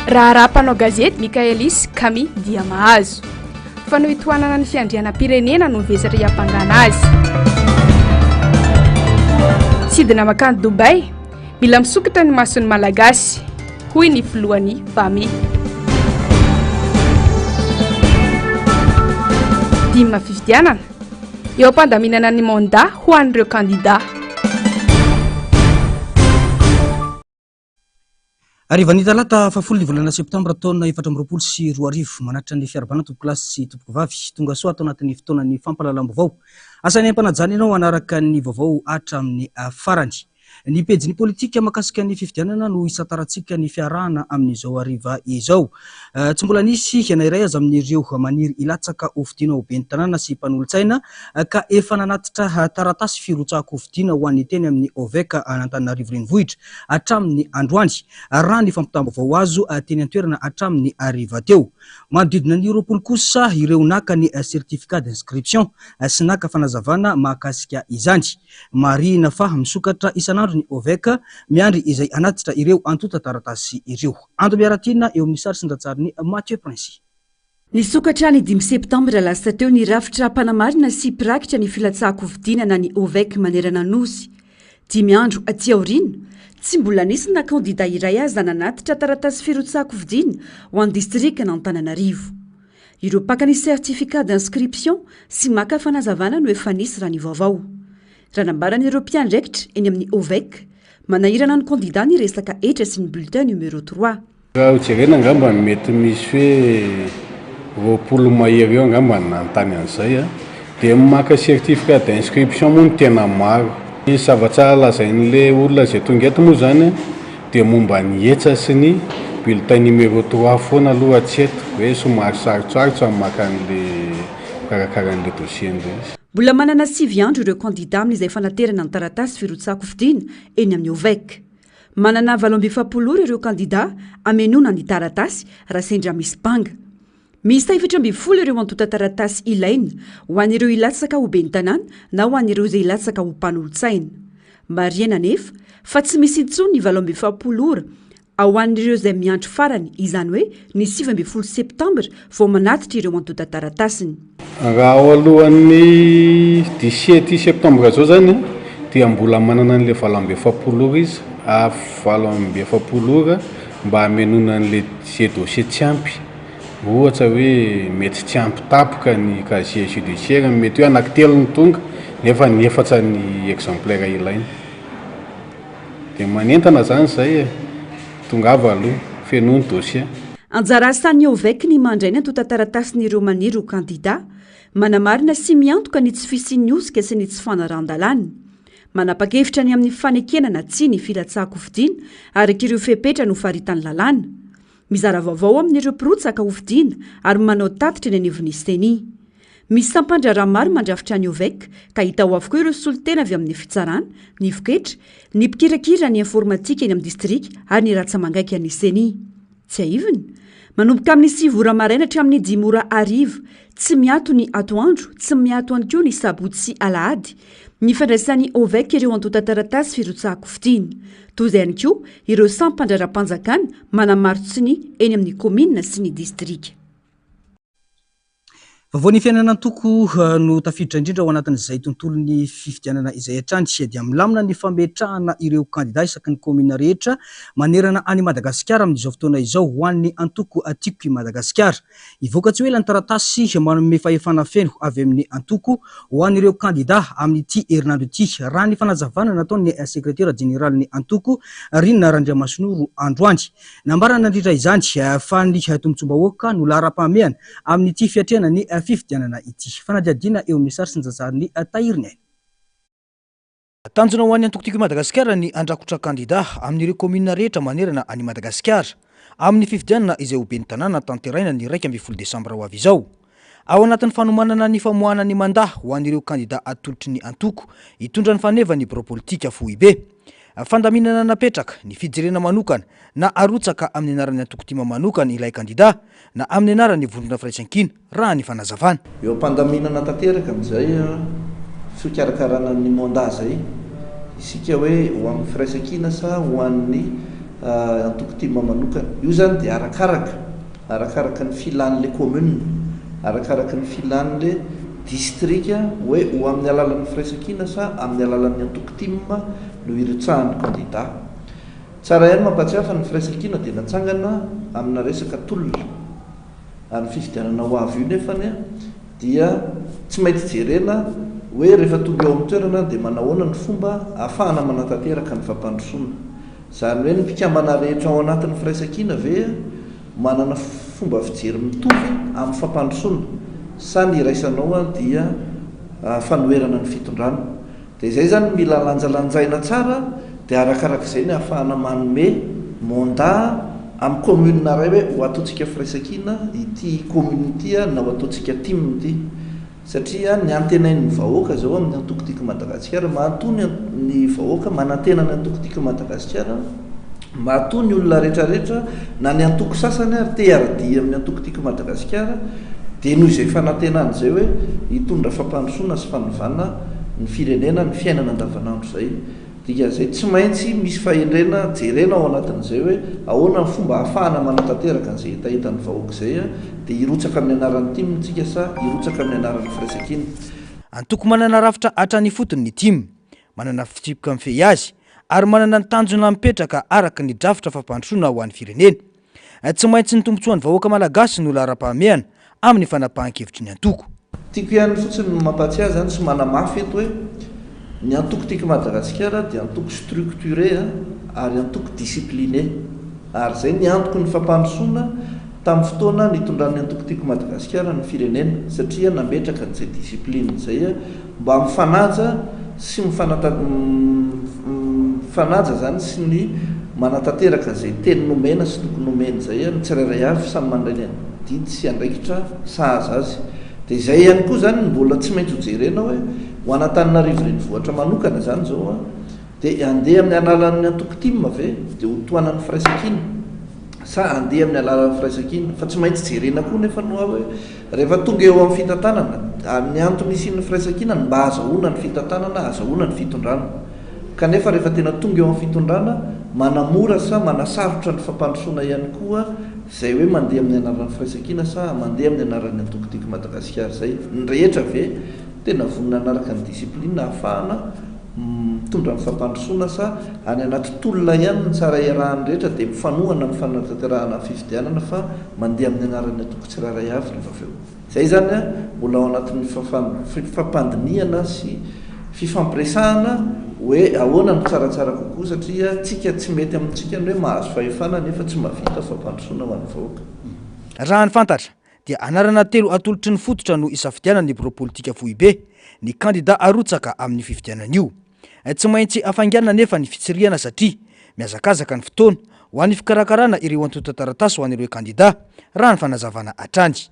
Raharaha mpanao gazety Michaelis Kami dia mahazo. Fanohitohanana ny fiandrianam-pirenena no vesatra iampangana azy. Sidina mankany Dubaï, mila misokatra ny mason'ny Malagasy, hoy ny filohan'ny FAMI. Dima fifidianana, eo am-pandaminana ny mandat ho an'ireo kandidà. Harivan'ny talata fahafolo ny volana septambra taona 2024, manatitra ny fiarahabana tompokolahy sy tompokovavy, tonga soa ato anatin'ny fotoanan'ny fampahalalam-baovao. Asainay am-panajana ianao hanaraka ny vaovao hatramin'ny farany. Ny pejin'ny politika mahakasika ny fifidianana no hisantarantsika ny fiarahana amin'izao hariva izao. Tsy mbola nisy na iray aza amin'ireo maniry hilatsaka hofidiana ho ben'ny tanàna sy mpanolotsaina ka efa nanatitra taratasy firotsahan-kofidiana ho an'ny teny amin'ny OVEC an'Antananarivo Renivohitra hatramin'ny androany, raha ny fampitam-baovao azo teny an-toerana hatramin'ny hariva teo. Manodidina ny 20 kosa ireo naka ny certificat d'inscription sy naka fanazavana mahakasika izany. Marihina fa misokatra isan'andro ny OVEC miandry izay hanatitra ireo antontan-taratasy ireo. Ando Miaratiana eo amin'ny sary sy ny rantsarin'i Mathieu Princy. Nisokatra ny dimy septambra lasa teo ny rafitra mpanamarina sy mpirakitra ny filatsahan-kofidina na ny OVEC manerana ny Nosy. Dimy andro aty aoriana, tsy mbola nisy na kandida iray aza nanatitra taratasy firotsahan-kofidina ho an'ny distrikan'Antananarivo. Ireo mpaka ny certificat d'inscription sy maka fanazavana no efa nisy raha ny vaovao. Raha nambaran'ireo mpiandraikitra eny amin'ny OVEC, manahirana ny kandida ny resaka hetra sy ny bulletin numéro trois. Raha ho jerena angamba mety misy hoe 20 mahery eo angamba ny nanontany an'izay a. Dia ny maka certificat d'inscription moa no tena maro. Ny zavatra lazain'ilay olona izay tonga eto moa izany dia momba ny hetra sy ny bulletin numéro trois foana aloha hatreto, hoe somary sarotsarotra ny maka an'ilay mikarakara an'ilay dossier an'ilay izy. Mbola manana sivy andro ireo kandida amin'izay fanaterana ny taratasy firotsahan-kofidina eny amin'ny OVEC. Manana 48 ora ireo kandida hamenoana ny taratasy raha sendra misy banga. Miisa 14 ireo antontan-taratasy ilaina ho an'ireo hilatsaka ho ben'ny tanàna na ho an'ireo izay hilatsaka ho mpanolotsaina. Marihana anefa fa tsy misy intsony ny 48 ora ho an'ireo izay miandry farany, izany hoe ny 19 septambra vao manatitra ireo antontan-taratasiny. Raha ao alohan'ny dix-sept septembre zao zany dia mbola manana an'le 48 ora izy, 48 ora mba hamenoana an'le ze dossier tsy ampy, ohatra hoe mety tsy ampy tapoka ny casier judiciaire, mety hoe anaky telo no tonga nefa ny efatra ny exemplaire ilaina. Dia manentana zany zay e, tongava aloha, fenoy ny dossier. Anjara asan'ny OVEC ny mandray ny antontan-taratasin'ireo maniry ho kandida, manamarina sy miantoka ny tsy fisian'ny hosoka sy ny tsy fanarahan-dalàna. Manapa-kevitra ny amin'ny fanekena na tsia ny filatsahan-kofidina araka ireo fepetra nofaritan'ny lalàna. Mizara vaovao amin'ireo mpirotsaka hofidina ary manao tatitra eny anivon'ny Ceni. Misy sampan-draharaha maro mandrafitra ny OVEC ka hita ao avokoa ireo solontena avy amin'ny fitsarana, ny voketra, ny mpikirakira ny informatika eny amin'ny distrika ary ny ratsa-mangaikan'ny Ceni. Tsiahivina, manomboka amin'ny sivy ora maraina hatramin'ny dimy ora hariva, tsy miato ny atoandro, tsy miato ihany koa ny sabotsy sy alahady, ny fandraisan'ny OVEC ireo antontan-taratasy firotsahan-kofidina. Toy izay ihany koa ireo sampan-draharaham-panjakana manamaro-tsonia eny amin'ny kaominina sy ny distrika. Vaovao ny fiainan'antoko no tafiditra indrindra ao anatin'izay tontolon'ny fifidianana izay hatrany. Dia milamina ny fametrahana ireo kandida isaky ny kaominina rehetra manerana an'i Madagasikara amin'izao fotoana izao ho an'ny antoko Tiako i Madagasikara. Hivoaka tsy ho ela ny taratasy manome fahefana feno avy amin'ny antoko ho an'ireo kandida amin'ity herinandro ity, raha ny fanazavana nataon'ny sekretera jeneralin'ny antoko, Rina Randriamasinoro androany. Nambarany nandritra izany fa ny tombontsoam-bahoaka no laharam-pahamehana amin'ity fiatrehana ny fifidianana ity. Fanadihadiana eo amin'ny sary sy ny zantsarin'i Tahiry Aina. Tanjona ho an'ny antoko Tiako i Madagasikara ny handrakotra kandida amin'ireo kaominina rehetra manerana an'i Madagasikara amin'ny fifidianana izay ho ben'ny tanàna tanteraina ny 11 desambra ho avy izao. Ao anatin'ny fanomanana ny famoahana ny mandat ho an'ireo kandida atolotry ny antoko hitondra ny faneva ny birao politika foibe. Fandaminana napetraka, ny fijerena manokana na arotsaka amin'ny anaran'ny antoko tim manokana ilay kandida na amin'ny anaran'ny vondrona Firaisankina, raha ny fanazavana. Eo am-pandaminana tanteraka amin'izay fikarakarana ny mandat izay isika hoe ho an'ny Firaisankina sa ho an'ny. antoko tim manokana. Io izany dia arakaraka, arakaraka ny filan'ilay commune, arakaraka ny filan'ilay distrika hoe ho amin'ny alalan'ny firaisankina sa amin'ny alalan'ny antoko tim no hirotsahan'ny kandida. Tsara ihany mampahatsiahy fa ny firaisankina dia natsangana amina resaka tolona. Ary ny fifidianana ho avy io nefany dia tsy maintsy jerena hoe rehefa tonga eo amin'ny toerana dia manahoana ny fomba ahafahana manatanteraka ny fampandrosoana. Izany hoe ny mpikambana rehetra ao anatin'ny firaisankina ve manana fomba fijery mitovy amin'ny fampandrosoana sa ny iraisanao dia fanoherana ny fitondrana. Dia izay izany no mila lanjalanjaina tsara dia arakarak'izay ny ahafahana manome mandat amin'ny commune iray hoe ho ataontsika firaisankina ity commune ity na ho ataontsika tim ity. Satria ny antenain'ny vahoaka izao amin'ny antoko Tiako Madagasikara, matoa ny ny vahoaka manantena ny antoko Tiako Madagasikara, matoa ny olona rehetrarehetra na ny antoko sasany ary te hiara-dia amin'ny antoko Tiako Madagasikara dia noho izay fanantenana izay hoe hitondra fampandrosoana sy fanovana ny firenena, ny fiainana andavanandro izay. Dikan'izay tsy maintsy misy fahendrena jerena ao anatin'izay hoe ahoana ny fomba ahafahana manatanteraka an'izay hetahetan'ny vahoaka izay, dia hirotsaka amin'ny anaran'ny tim tsika sa hirotsaka amin'ny anaran'ny firaisankina? Antoko manana rafitra hatrany ifotony ny tim, manana fitsipika mifehy azy ary manana ny tanjona mipetraka araka ny drafitra fampandrosoana ho an'ny firenena. Tsy maintsy ny tombontsoan'ny vahoaka malagasy no laharam-pahamehana amin'ny fanapahan-kevitry ny antoko. Tiako ihany fotsiny ny mampahatsiahy izany sy manamafy eto hoe ny antoko Tiako Madagasikara dia antoko structuré ary antoko discipliné. Ary izay ny antoky ny fampandrosoana tamin'ny fotoana nitondran'ny antoko Tiako Madagasikara ny firenena satria nametraka an'izay discipline izay Mba mifanaja sy mifanata mifanaja zany sy ny manatanteraka izay teny nomena sy toky nomena izay ny tsirairay avy samy mandray ny adidy sy andraikitra sahaza azy. Dia izay ihany koa zany no mbola tsy maintsy ho jerena hoe ho an'Antananarivo renivohitra manokana izany izao an, dia handeha amin'ny alalan'ny antoko tim ve dia ho tohanan'ny firaisankina sa handeha amin'ny alalan'ny firaisankina fa tsy maintsy jerena koa nefa ny hoa hoe Rehefa tonga eo amin'ny fitantanana, ary ny antony hisian'ny firaisankina ny mba hahazahoana ny fitantanana, hahazahoana ny fitondrana. Kanefa rehefa tena tonga eo amin'ny fitondrana, manamora sa manasarotra ny fampandrosoana ihany koa izay hoe mandeha amin'ny anaran'ny firaisankina sa mandeha amin'ny anaran'ny antoko Tiako Madagasikara izay? Ny rehetra ve tena vonona hanaraka ny discipline hahafahana mitondra ny fampandrosoana sa any anaty tolona ihany no tsara iarahan'ny rehetra dia mifanohana amin'ny fanatanterahana ny fifidianana fa mandeha amin'ny anaran'ny antoko tsirairay avy rehefa avy eo. Izay izany mbola ao anatin'ny fifampandinihana sy fifampiresahana hoe ahoana no tsaratsara kokoa satria tsika tsy mety amintsika ny hoe mahazo fahefana nefa tsy mahavita fampandrosoana ho an'ny vahoaka. Raha ny fantatra dia anarana telo atolotry ny fototra no isafidianana ny birao politika foibe ny kandida arotsaka amin'io fifidianana io. Tsy maintsy hafainganina anefa ny fitsirihana satria mihazakazaka ny fotoana ho an'ny fikarakarana ireo antontan-taratasy ho an'ireo kandida, raha ny fanazavana hatrany.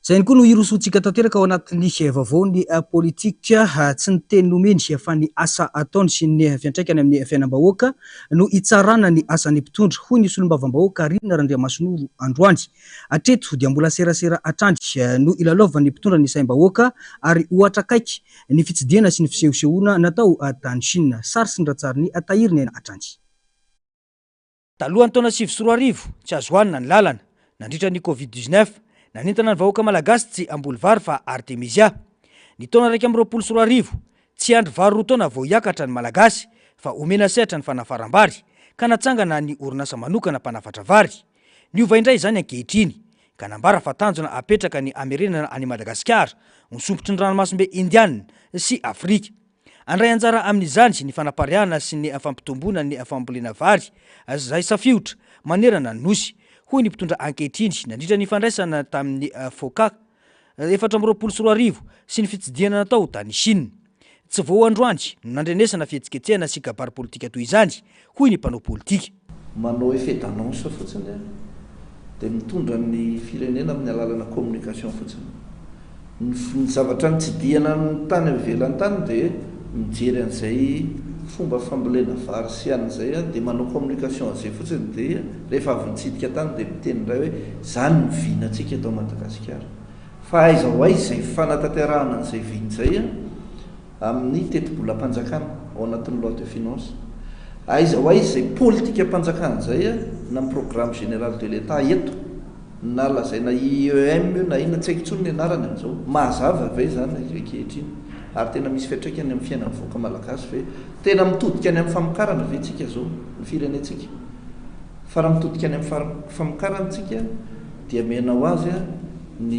Izay ihany koa no hirosoantsika tanteraka ao anatin'ny vaovaon'ny politika. Tsy ny teny nomeny fa ny asa ataony sy ny fiantraikany amin'ny fiainam-bahoaka no hitsarana ny asan'ny mpitondra, hoy ny solombavambahoaka Rina Randriamasinoro androany. Hatreto dia mbola serasera hatrany no ilalaovan'ny mpitondra ny saim-bahoaka ary ohatra akaiky ny fitsidihana sy ny fisehosehoana natao tany Chine. Sary sy ny ratsarin'i Tahiry hatrany. Talohan'ny taona 2009, tsy azo hohanina ny lalana. Nandritra ny Covid 19, nanentana ny vahoaka malagasy tsy hamboly vary fa artemisia. Ny taona 2021, tsy hiandry vary roa taona vao hiakatra ny malagasy fa omena sehatra ny fanafaram-bary, ka natsangana ny orinasa manokana mpanafatra vary. Niova indray izany ankehitriny, ka nambara fa tanjona apetraka ny hamerenana an'i Madagasikara ho sompitry ny ranomasimbe Indiana sy Afrika. Handray anjara amin'izany ny fanapariahana sy ny fampitomboana ny fambolena vary izay safiotra manerana ny Nosy, hoy ny mpitondra ankehitriny nandritra ny fandraisana tamin'ny FOCAC 2024 sy ny fitsidihana natao tany Chine. Tsy vao androany no nandrenesana fihetsiketsehana sy kabary politika toy izany, hoy ny mpanao politika. Manao effet d'annonce fotsiny dia mitondra ny firenena amin'ny alalana communication fotsiny. Ny zavatra nitsidihana ny tany ivelany tany dia mijery an'izay fomba fambolena vary sy an'izay dia manao communication an'izay fotsiny dia rehefa avy nitsidika tany dia miteny indray hoe izany ny vinantsika eto Madagasikara. Fa aiza ho aiza izay fanatanterahana an'izay vina izay amin'ny tetibolam-panjakana ao anatin'ny loi de finance. Aiza ho aiza izay politikam-panjakana izay na ny programme général de l'Etat eto na lazaina IEM io na inona tsy haiko intsony ny anarany amin'izao. Mazava ve izany ankehitriny? Ary tena misy fiantraikany amin'ny fiainan'ny vahoaka malagasy ve? Tena mitodika any amin'ny famokarana ve tsika izao, ny firenentsika? Fa raha mitodika any amin'ny famokarana tsika dia mihena ho azy ny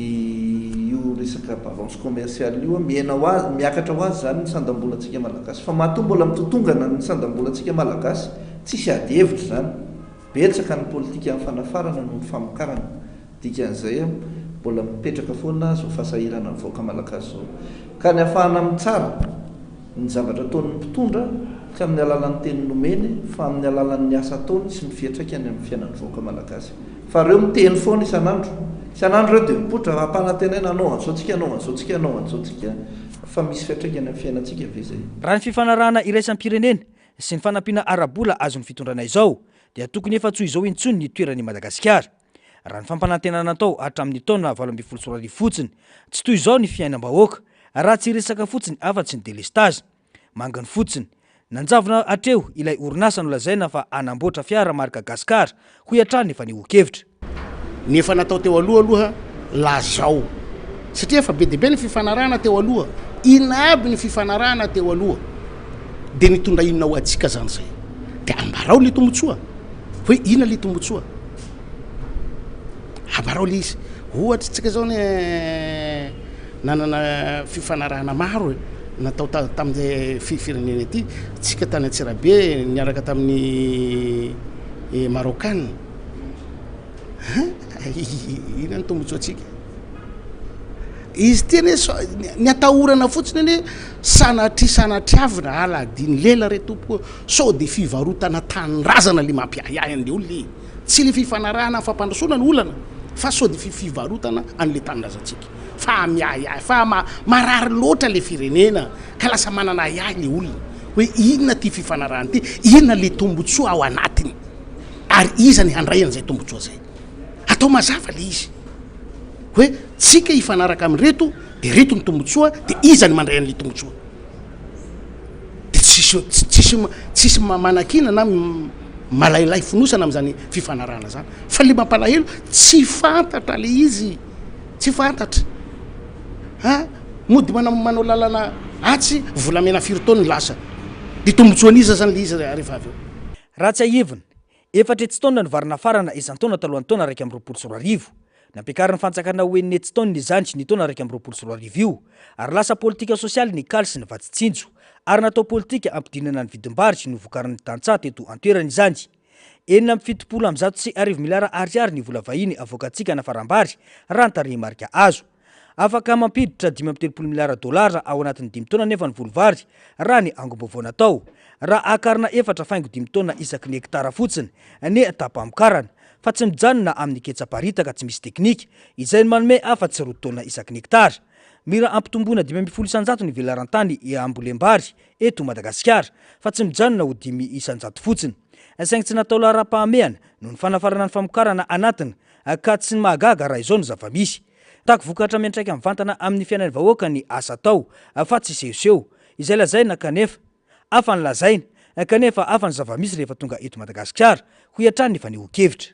io resaka balance commerciale io, mihena ho azy, miakatra ho azy izany ny sandam-bolantsika malagasy. Fa matoa mbola mitotongana ny sandam-bolantsika malagasy, tsisy ady hevitra izany. Betsaka ny politikan'ny fanafarana noho ny famokarana. Dikan'izay, mbola mipetraka foana izao fahasahiranan'ny vahoaka malagasy izao. Ka ny ahafahana mitsara ny zavatra ataon'ny mpitondra, tsy amin'ny alalan'ny teny nomeny, fa amin'ny alalan'ny asa ataony sy ny fiantraikany amin'ny fiainan'ny vahoaka malagasy. Fa ireo miteny foana isan'andro. Isan'andro ireo dia mipoitra, ampanantenaina hanao an'izao tsika, hanao an'izao tsika, hanao an'izao tsika, fa misy fiantraikany amin'ny fiainantsika ve izay? Raha ny fifanarahana iraisam-pirenena sy ny fanampiana ara-bola azon'ny fitondrana izao dia tokony efa tsy ho izao intsony ny toeran'i Madagasikara. Raha ny fampanantenana natao hatramin'ny taona 2018 fotsiny, tsy toy izao ny fiainam-bahoaka, raha tsy hiresaka fotsiny afa-tsy ny delestazy. Manginy fotsiny. Nanjavona hatreo ilay orinasa nolazaina fa hanamboatra fiara marika Gascar, hoy hatrany ny fanehoan-kevitra. Ny efa natao teo aloha aloha lazao satria efa be dia be ny fifanarahana teo aloha, inona aby ny fifanarahana teo aloha dia nitondra inona ho antsika zany zay, dia ambarao le tombotsoa hoe inona le tombotsoa, ambarao le izy, ohatra tsika zao ny nanana fifanarahana maro e, natao tamin'izay firenena ity, tsika tany Antsirabe niaraka tamin'ny Marocain. Hein? Inona ny tombotsoantsika? Izy ity anie sao ny atahorana fotsiny anie sanatria sanatriavina aladiny lela re tompoko sao de fivarotana tanindrazana le mampiahiahy an'le olona e! Tsy le fifanarahana amin'ny fampandrosoana no olana fa sao de fivarotana an'le tanindrazantsika fa miahiahy fa marary loatra le firenena ka lasa manana ahiahy le olona hoe inona ty fifanarahana ty, inona le tombotsoa ao anatiny? Ary iza ny handray an'izay tombotsoa zay? Atao mazava le izy hoe tsika hifanaraka amin'ireto de reto ny tombotsoa de iza ny mandray an'le tombotsoa? De tsisy tsisy tsisy manakiana na malailay fonosana amin'izany fifanarahana zany fa le mampalahelo tsy fantatra le izy, tsy fantatra a! Mody manao manao lalana atsy volamena firy taona lasa de tombotsoan'iza zany le izy rehefa avy eo? Raha tsiahivina, efatra hetsy taonina no vary nafarana isan-taona talohan'ny taona 2021. Nampiakarin'ny fanjakana ho enina hetsy taonina izany ny taona 2021 io, ary lasa politika sosialy ny kaly sy ny vatsy tsinjo, ary natao politika hampidinana ny vidim-bary novokarin'ny tantsaha teto an-toerana izany. 176 miliara ariary ny vola vahiny avoakantsika nafaram-bary, raha ny tarehimarika azo. Afaka mampiditra 35 miliara dolara ao anatin'ny dimy taona anefa ny voly vary, raha ny angom-baovao natao. Raha akarina efatra faingo dimy taona isaky ny hektara fotsiny ny taham-pamokarana, fa tsy mijanona amin'ny ketsa-paritaka tsy misy teknika, izay manome afa-tsy roa taona isaky ny hektara. Mila ampitomboina 15% ny velaran-tany ambolem-bary eto Madagasikara, fa tsy mijanona ho 5% fotsiny. Saingy tsy natao laharam-pahamehana noho ny fanafarana ny famokarana anatiny, ka tsy ny mahagaga raha izao no zava-misy. Mitaky vokatra miantraika mivantana amin'ny fiainan'ny vahoaka ny asa atao fa tsy sehoseho izay lazaina kanefa hafa ny lazaina kanefa hafa ny zava-misy rehefa tonga eto Madagasikara, hoy hatrany ny fanehoan-kevitra.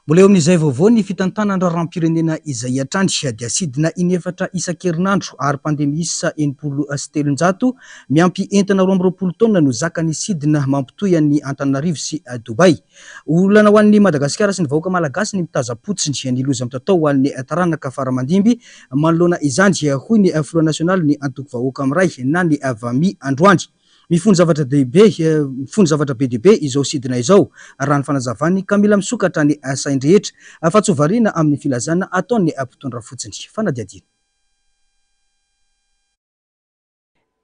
Mbola eo amin'izay vaovao ny fitantanana raharaham-pirenena izay hatrany dia sidina inefatra isan-kerinandro ary mpandeha miisa 360 miampy entana 22 taonina no zakan'ny sidina mampitohy an'i Antananarivo sy Dubaï. Olana ho an'i Madagasikara sy ny vahoaka malagasy ny mitazam-potsiny ny loza mitatao ho an'ny taranaka fara-mandimby manoloana izany, hoy ny filoha nasionalin'ny antoko Vahoaka Miray na ny Vami androany. Mifono zavatra dehibe mifono zavatra be dia be izao sidina izao, raha ny fanazavany, ka mila misokatra ny sain-drehetra fa tsy ho variana amin'ny filazana ataon'ny mpitondra fotsiny. Fanadihadiana.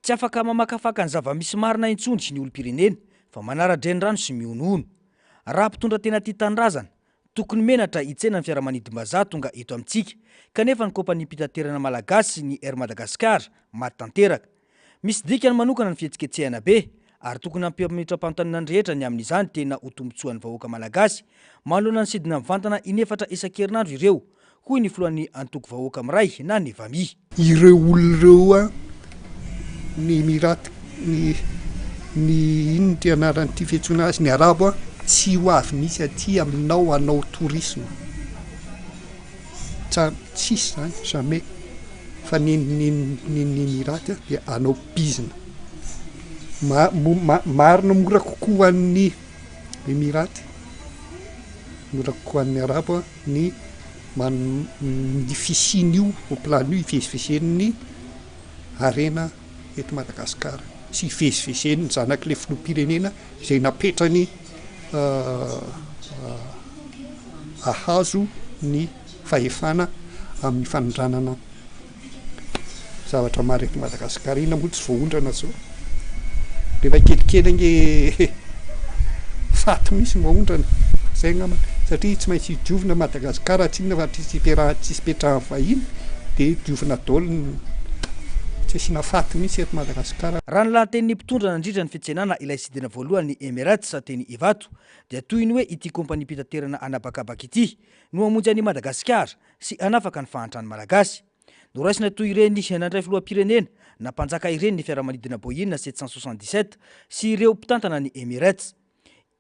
Tsy afaka mamakafaka ny zava-misy marina intsony ny olom-pirenena fa manara-drenirano sy mihonohono. Raha mpitondra tena tia tanindrazana, tokony menatra hitsena ny fiaramanidim-bazaha tonga eto amintsika, kanefa ny kaompaniam-pitaterana malagasy ny Air Madagascar maty tanteraka. Misy dikany manokana ny fihetsiketsehana be, ary tokony hampiametra-panontaniana ny rehetra ny amin'izany tena ho tombontsoan'ny vahoaka malagasy manoloana ny sidina mivantana inefatra isan-kerinandro ireo, hoy ny filohan'ny antoko Vahoaka Miray na ny Vami. Ireo olona ireo ny Emirats, ny. Ny inona ity anaran'ity fiantsoana azy, ny arabo tsy ho avy mihitsy aty aminao hanao tourisme. Tsa tsisy zany, jamais. Fa ny ny ny ny Emirats dia hanao bizina. Ma- mo- ma- marina mora kokoa ho an'ny Emirats, mora kokoa ho an'ny arabo ny man- ny fisian'io roplanina io hivezivezen'ny harena eto Madagasikara sy hivezivezen'ny zanak'ilay filoham-pirenena izay napetrany hahazo ny fahefana amin'ny fanondranana zavatra maro eto Madagasikara. Inona moa tsy voaondrana zao? Rehefa kelikely ange faty mihitsy no aondrana, zay angamba satria tsy maintsy diovina Madagasikara tsy inona fa tsisy iperaha tsisy ipetrahan'ny vahiny de diovina daholo ny tsy asiana faty mihitsy eto Madagasikara. Raha ny lahatenin'ny mpitondra nandritra ny fitsenana ilay sidina voalohany Emirates teny Ivato dia toy ny hoe ity kompaniam-pitaterana an'habakabaka ity no hamonjy an'i Madagasikara sy hanafaka ny fahantran'ny Malagasy. Noraisina toy ireny nandray filoham-pirenena na mpanjaka ireny ny fiaramanidina Boeing 777 sy ireo mpitantana ny Emirates.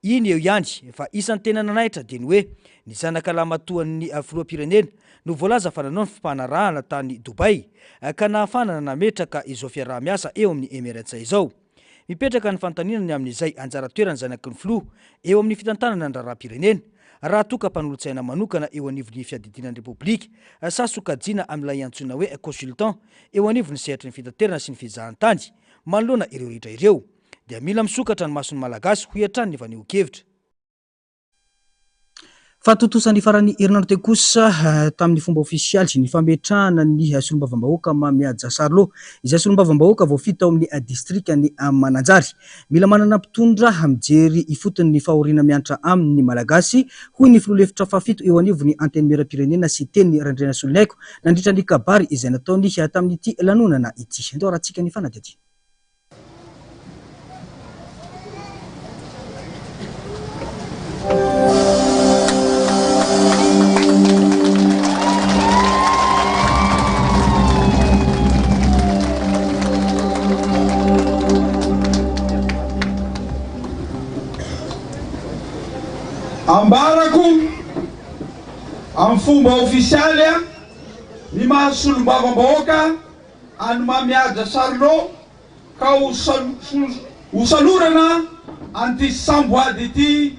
Iny eo ihany fa isan'ny tena nanaitra dia ny hoe ny zanaka lahimatoan'ny filoham-pirenena no voalaza fa nanao ny fimpanarahana tany Dubai ka nahafahana nametraka izao fiaraha-miasa eo amin'ny Emirates izao. Mipetraka ny fanontaniana ny amin'izay anjara toeran'ny zanaky ny filoha eo amin'ny fitantanana ny raharaham-pirenena, raha toa ka mpanolotsaina manokana eo anivon'ny fiadidiana ny Repoblika sa sokajiana amin'ilay antsoina hoe consultant eo anivon'ny sehatry ny fitaterana sy ny fizahantany. Manoloana ireo rehetra ireo dia mila misokatra ny mason'ny Malagasy, hoy hatrany ny fanehoan-kevitra. Fahatontosan'ny faran'ny herinandro teo kosa tamin'ny fomba ofisialy ny fametrahana ny solombavambahoaka Mamihaja Charlot, izay solombavambahoaka voafidy tao amin'ny distrikan'i Mananjary. Mila manana mpitondra mijery ifotony ny fahoriana miantra aminy ny Malagasy, hoy ny filoha lefitra fahafito eo anivon'ny Antenimierampirenena Siteny Randrianasoloniaiko nandritra ny kabary izay nataony tamin'ity lanonana ity. Andao arahantsika ny fanadihadiana. Ambarako amin'ny fomba ofisialy ny maha solombavambahoaka an'i Mamihaja Charlot ka ho salorana an'ity samboady ity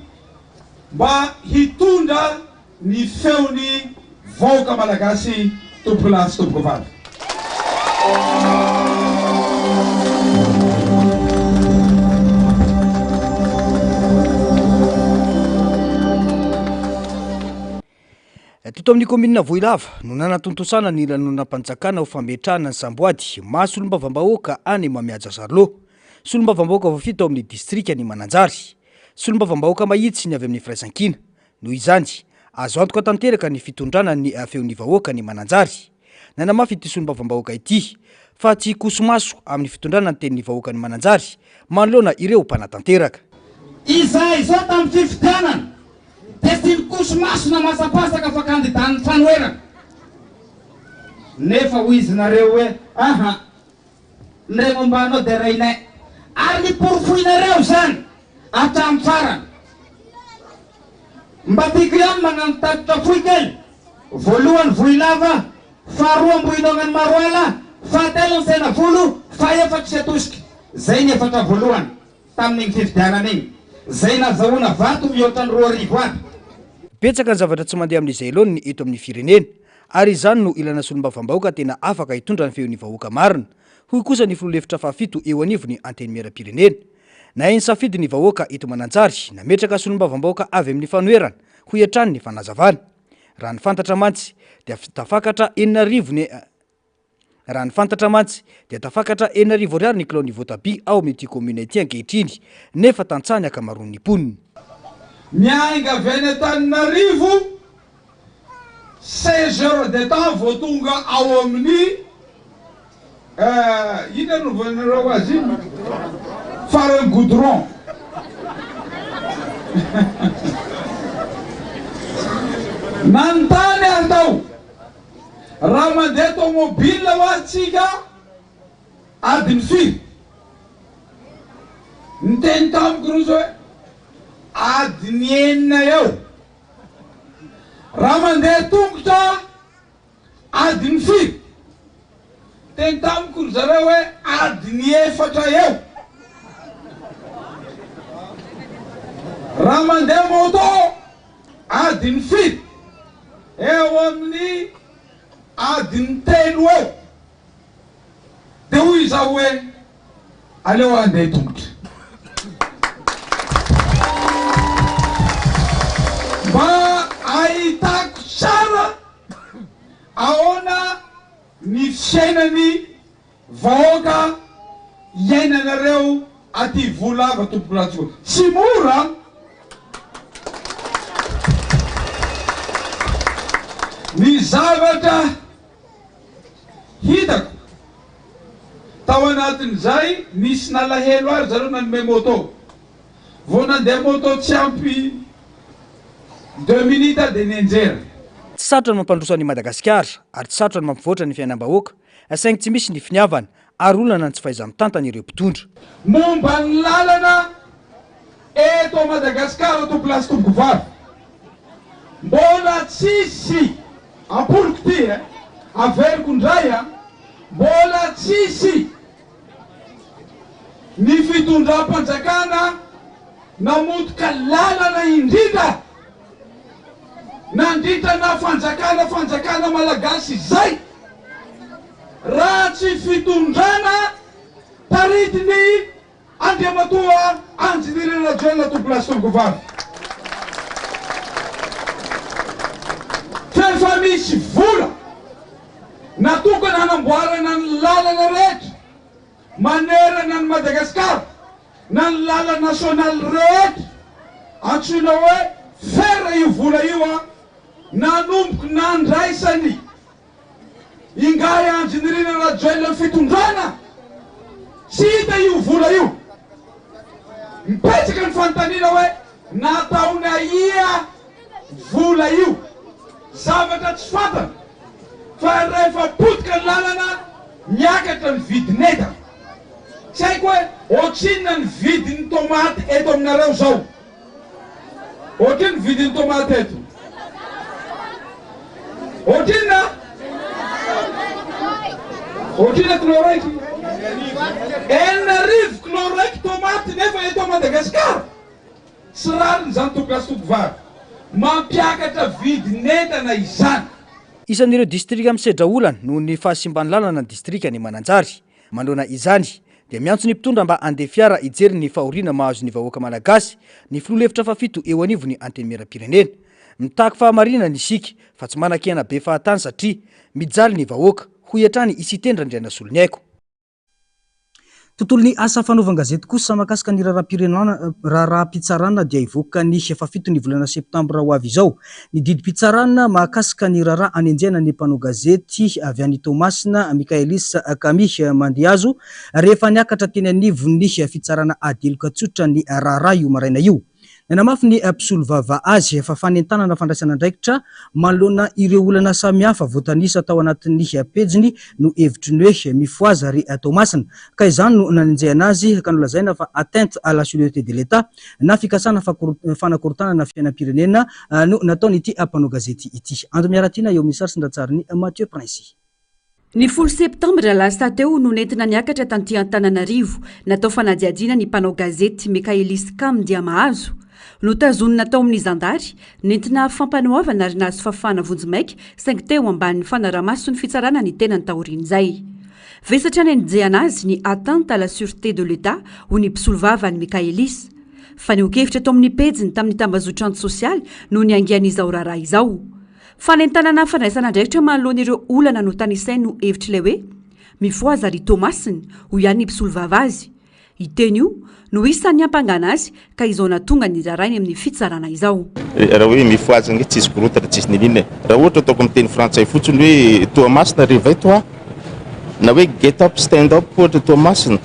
mba hitondra ny feon'ny vahoaka Malagasy tompokolahy sy tompokovavy. Teto amin'ny kaominina Vohilava no nanatontosana ny lanonam-panjakana ho fametrahana ny samboady maha solombavambahoaka any Mamihaja Charlot. Solombavambahoaka voafidy tao amin'ny distrikan'i Mananjary. Solombavambahoaka mahitsy ny avy amin'ny Firaisankina. Noho izany, azo antoka tanteraka ny fitondrana ny feon'ny vahoaka ny Mananjary. Nanamafy ity solombavambahoaka ity fa tsy hikoso-maso amin'ny fitondrana ny tenin'ny vahoakan'i Mananjary manoloana ireo mpanatanteraka. Izahay izao tamin'ny fifidianana dia tsy nikoso-maso na masapasaka fa kandidan'ny fanoherana. Nefa hoy izy nareo hoe, Aha, ny ray momba anao dia rainay. Ary niporofoinareo izany hatramin'ny farany. Mba tiako ihany magnano tatitra fohy kely, voalohany Vohilava, faharoa Ambohidongany Maroala, fahatelo ny Tsenavolo, fahefatry Siatosika. Zay ny efatra voalohany. tamin'iny fifidianana iny, izay nazahoana vato mihoatra ny 2000 aby. Betsaka ny zavatra tsy mandeha amin'izay laoniny eto amin'ny firenena, ary izany no ilana solombavambahoaka tena afaka hitondra ny feon'ny vahoaka marina, hoy kosa ny filoha lefitra fahafito eo anivon'ny Antenimierampirenena. Nahay nisafidy ny vahoaka eto Mananjary, nametraka solombavambahoaka avy amin'ny fanoherana, hoy hatrany ny fanazavana. Raha ny fantatra mantsy dia tafakatra 6000 ny. Raha ny fantatra mantsy dia tafakatra 6000 ariary ny kilaon'ny voatabia ao amin'ity kaominina ity ankehitriny nefa tantsaha ny ankamaroan'ny mponina. Miainga avy any Antananarivo, 16 heures de temps vao tonga ao amin'ny inona no voanareo azy iny? Faran'ny goudron. Nanontany aho tao. Raha mandeha tomobile hoa tsika adiny firy? Niteny tamiko rozy hoe adiny enina eo. Raha mandeha tongotra adiny firy? Niteny tamiko ry zareo hoe adiny efatra eo. Raha mandeha moto adiny firy? Eo amin'ny adiny telo eo. Dia hoy izaho hoe, Aleo aho handeha tongotra. Mba hahitako tsara ahoana ny fiainan'ny vahoaka iainanareo aty Vohilava tompokolahy. Tsy mora an! Ny zavatra Hitako tao anatin'izay nisy nalahelo ahy ry zareo nanome moto. Vao nandeha moto tsy ampy deux minutes aho dia nianjera. Tsy sarotra ny mampandroso an'i Madagasikara ary tsy sarotra ny mampivoatra ny fiainam-bahoaka saingy tsy misy ny finiavana ary olana ny tsy fahaiza-mitantana ireo mpitondra. Momba ny lalana eto Madagasikara tompolahy sy tompokovavy, mbola tsisy Ampoliko ty eh! Averiko ndray an! Mbola tsisy ny fitondram-panjakana namotika lalana indrindra nandritra na fanjakana fanjakana malagasy izay raha tsy fitondrana taritin'ny Andriamatoa Andry Nirina Rajoelina Tompolahy sy Tompokovavy. F'efa misy vola natokana hanamboarana ny lalana rehetra manerana an'i Madagasikara na ny lalana nasionaly rehetra antsoina hoe fer io vola io an, nanomboka nandraisany Ingahy Andry Nirina Rajoelina ny fitondrana, tsy hita io vola io. Mipetraka ny fanontaniana hoe nataony aia vola io? Zavatra tsy fantany fa rehefa potika ny lalana miakatra ny vidin'entana. Tsy haiko hoe ohatrinona ny vidin'ny tomaty eto aminareo zao? Ohatrino ny vidin'ny tomate eto? Ohatrinona? Ohatrinona kilao raiky? 6000 kilao raiky tomaty nefa eto Madagasikara. Tsy rariny izany tompolahy sy tompovavy. Mampiakatra vidin'entana izany. Isan'ireo distrika misedra olana noho ny fahasimban'ny lalana ny distrikan'i Mananjary. Manoloana izany, dia miantso ny mpitondra mba handeha fiara hijery ny fahoriana mahazo ny vahoaka malagasy ny filoha lefitra fahafito eo anivon'ny Antenimierampirenena. Mitaky fahamarinana isika fa tsy manan-kena be fahatany satria mijaly ny vahoaka, hoy hatrany i Siteny Randrianasoloniaiko. Tontolon'ny asa fanaovan-gazety kosa mahakasika ny raharaham-pitsarana dia hivoaka ny fahafiton'ny volana septambra ho avy izao ny didim-pitsarana mahakasika ny raharaha anenjehana ny mpanao gazety avy any Toamasina, Michaelis Camille Mandihazo, rehefa niakatra teny anivon'ny fitsarana ady heloka tsotra ny raharaha io maraina io. Nanamafy ny mpisolovava azy fa fanentanana fandraisana andraikitra manoloana ireo olana samihafa voatanisa tao anatin'ny pejiny no hevitry ny hoe Mifohaza ry Toamasina ka izany no nanenjehana azy ka nolazaina fa atteinte à la sûreté de l'Etat na fikasana fanakorontanana fiainam-pirenena no nataon'ity mpanao gazety ity. Ando Miaratiana eo amin'ny sary sy ny ratsarin'i Mathieu Princy. Ny folo septambra lasa teo no nentina niakatra tanty Antananarivo, natao fanadihadiana ny mpanao gazety Mikaelis Kam Ndiamahazo. Notazonina tao amin'ny zandary, nentina fampanoavana ary nahazo fahafahana vonjimaika saingy teo ambanin'ny fanaraha-mason'ny fitsarana ny tenany taorian'izay. Vesatra nenjehana azy ny atteinte à la sûreté de l'Etat hoy ny mpisolovava an'i Mikaelis. Fanehoan-kevitra tao amin'ny pejiny tamin'ny tambazotran-tsosialy no niaingan'izao raharaha izao. Fanentanana fandraisana andraikitra manoloana ireo olana notanisainy no hevitr'ilay hoe Mifohaza ry Toamasina, hoy ihany ny mpisolovava azy. Io teny io no isan'ny niampangana azy ka izao nahatonga ny raharaha eny amin'ny fitsarana izao. Raha hoe mifohaza ange tsisy korontana tsisy n'inon'inona e. Raha ohatra ataoko amin'ny teny frantsay fotsiny hoe Toamasina réveille toi na hoe get up stand up ohatra Toamasina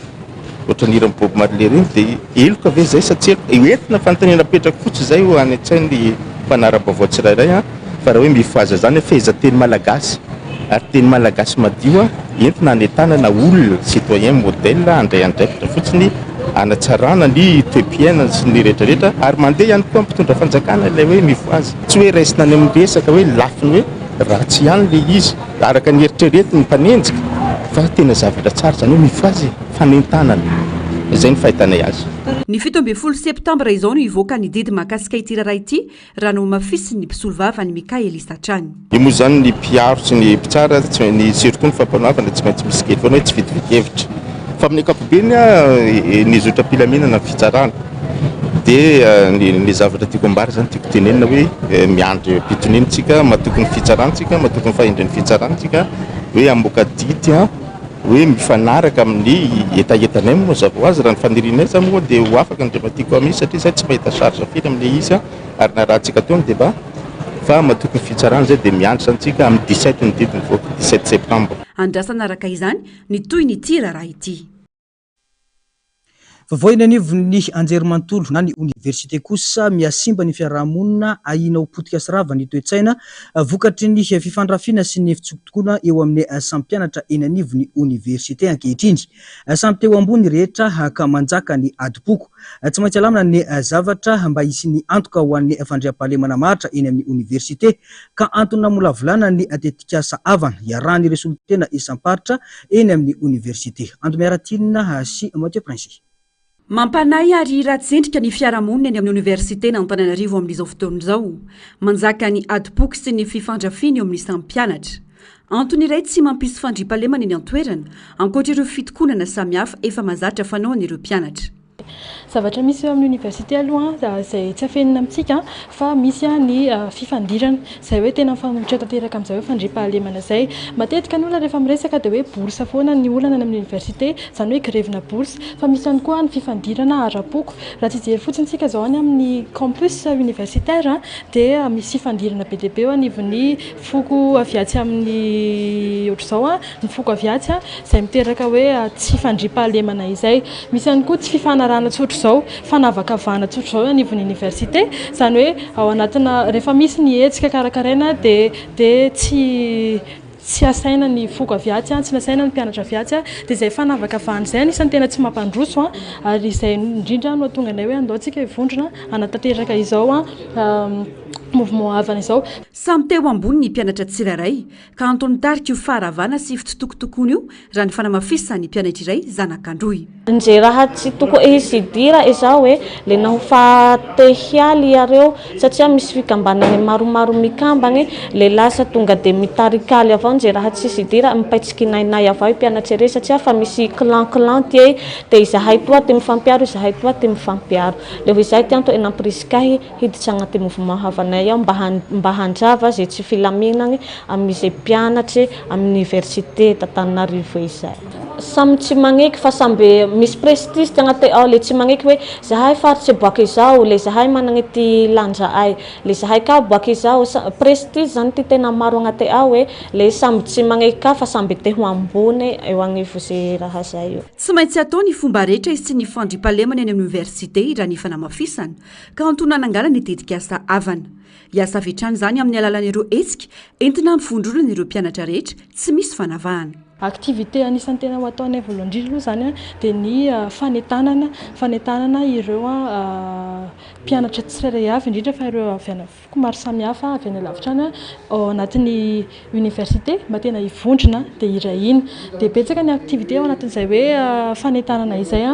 ohatran'ny hiran'i Bob Marley ireny dia heloka ve izay sa tsy heloka? Entina fanontaniana apetrako fotsiny izay ho any an-tsain'ny mpanara-baovao tsirairay an, fa raha hoe mifohaza izany fehezanteny malagasy ary teny malagasy madio entina hanentanana olona, citoyen modèle, handray andraikitra fotsiny. hanatsarana ny toe-piainana sy ny rehetra rehetra ary mandeha ihany koa amin'ny mpitondra fanjakana ilay hoe mifohaza. Tsy hoe raisina any amin'ny resaka hoe lafiny hoe ratsy ihany ilay izy araka ny eritreretin'ny mpanenjika fa tena zavatra tsara izany hoe mifohaza e, fanentanana. Izay no fahitanay azy. Ny 17 septambra izao no hivoaka ny didy mahakasika ity raharaha ity raha nohamafisin'ny mpisolovava an'i Mikaelis hatrany. Io moa izany ny mpiaro sy ny mpitsara, tsy ny surtout ny fampanoavana tsy maintsy misy kely foana hoe tsy fitovian-kevitra. Fa amin'ny ankapobeny ny zotra am-pilaminana ny fitsarana dia ny ny zavatra tiako ambara izany tiako tenenina hoe miandry am-pitoniana isika, matoky ny fitsarana isika, matoky ny fahendren'ny fitsarana isika hoe hamoaka didy hoe mifanaraka amin'ny hetahetanay moa mazava ho azy, raha ny fanirianay izany moa dia ho afaka Andriamatoa Kwame satria izahay tsy mahita charge firy amin'ilay izy ary narahantsika teo ny débat fa matoky ny fitsarana izay dia miandry izany tsika amin'ny 17 ny didy mivoaka, 17 septembre. Andrasana araka izany ny tohin'ity raharaha ity. Vaovao eny anivon'ny anjerimanontolo na ny oniversite kosa, mihasimba ny fiarahamonina, ahiana ho potika sy rava ny toe-tsaina vokatry ny fifandrafiana sy ny fitsokotokoana eo amin'ny samy mpianatra eny anivon'ny oniversite ankehitriny. Samy te ho ambony rehetra ka manjaka ny adim-poko. Tsy maintsy alamina ny zavatra mba hisian'ny antoka ho an'ny fandriampahalemana maharitra eny amin'ny oniversite ka antony namolavolana ny tetikasa Avana iarahan'ireo solontena isam-paritra eny amin'ny oniversite. Ando Miaratiana sy Mathieu Prince. Mampanahy ary ratsy endrika ny fiarahamonina eny amin'ny oniversiten'Antananarivo amin'izao fotoana izao. Manjaka ny adim-poko sy ny fifandrafiana eo amin'ny samy mpianatra. Antony iray tsy mampisy fandriampahalemana eny an-toerana, ankoatra ireo fitokonana samihafa efa mahazatra fanaon'ireo mpianatra. Zavatra misy eo amin'ny oniversite aloha izay tsy afenina amintsika fa misy ny fifandirana izay hoe tena mifanohitra tanteraka amin'izay hoe fandriampahalemana izay. Matetika ny olona rehefa miresaka dia hoe bourse foana ny olana any amin'ny oniversite, izany hoe grevina bourse, fa misy ihany koa ny fifandirana ara-poko. Raha tsy hijery fotsiny isika izao any amin'ny campus universitaire dia misy fifandirana be dia be eo anivon'ny foko avy atsy amin'ny ohatr'izao. ny foko avy atsy izay miteraka hoe tsy fandriampahalemana izay. Misy ihany koa tsy fifanarahana tsotr'izao, fanavakavahana tsotr'izao eo anivon'ny oniversite, izany hoe ao anatina rehefa misy ny hetsika karakaraina dia dia tsy tsy asaina ny foko avy atsy, tsy nasaina ny mpianatra avy atsy, dia izay fanavakavahana izay anisan'ny tena tsy mampandroso ary izay indrindra no hahatonga anay hoe andao tsika hivondrona hanatanteraka izao mouvement havana izao. Samy te ho ambony ny mpianatra tsirairay ka antony nitarika io faharavana sy fitsitokotokoana io raha ny fanamafisan'ny mpianatra iray zanak'Androy. Ndre raha tsy toko'e hisy hidira izao e, le naho fa te hialy iareo satria misy fikambanagne maromaro mikambagne, le lasa tonga de mitarik'aly avao ndre raha tsisy hidira, mipay tsikinainay avao i mpianatse rey satria fa misy clan clan ty ey, te izahay toa te mifampiaro izahay toa te mifampiaro. Le ho izay ty anto'e nampirisikahy Hiditra agnaty mouvement havanay ao mba mba handrava ze tsy filaminagny amy ze mpianatry amy université d'Antananarivo izay. Samy tsy magneky fa samby misy prestige ty agnate ao le tsy magneky hoe zahay faritse boake izao le zahay managny ty lanja'ay le zahay ka boake izao sa prestige zany ty tena maro agnate ao e le samby tsy magneky ka fa samby te ho ambony eo agnivo ze raha zay io. Tsy maintsy atao ny fomba rehetra hisian'ny fandriampahalemana eny amin'ny oniversite raha ny fanamafisana ka antony nananganana ny tetikasa Havana. Hiasa avy hatrany izany amin'ny alalan'ireo hetsika entina hampivondronana ireo mpianatra rehetra tsy misy fanavahana. Activité anisan'ny tena ho ataonay voalohany indrindra aloha izany dia ny fanentanana, fanentanana ireo mpianatra tsirairay avy indrindra fa ireo avy any foko maro samihafa avy any alavitra any ao anatin'ny université mba tena hivondrona dia hiray hina. Dia betsaka ny activité ao anatin'izay hoe fanentanana izay,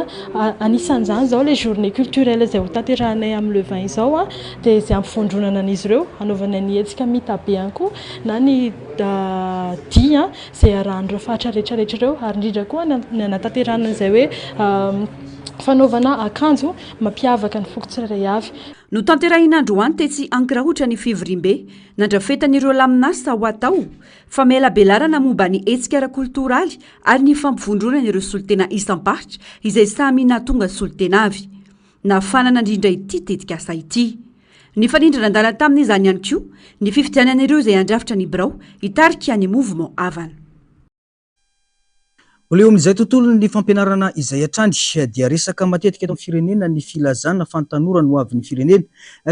anisan'izany izao ilay journée culturelle izay hotanterahinay amin'ny le 20 izao dia izay hampivondronana an'izy ireo, hanaovanay ny hetsika mitabe ihany koa na ny dihy izay iarahan'ireo faritra rehetra rehetra ireo ary indrindra koa ny hanatanterahana an'izay hoe fanaovana akanjo mampiavaka ny foko tsirairay avy. Notanterahina androany tetsy Ankiraotra ny fivoriambe nandrafetan'ireo laminasa ho atao, famelabelarana momba ny hetsika ara-koltoraly ary ny fampivondronana ireo solontena isam-paritra izay samy nahatonga solontena avy. Nahafahana nandrindra ity tetikasa ity. Nifanindra nandala tamin'izany ihany koa ny fifidianana ireo izay handrafitra ny birao hitarika ny Mouvement Havana. Mbola eo amin'izay tontolon'ny fampianarana izay hatrany dia resaka matetika eto amin'ny firenena ny filazana fa ny tanora no hoavin'ny firenena.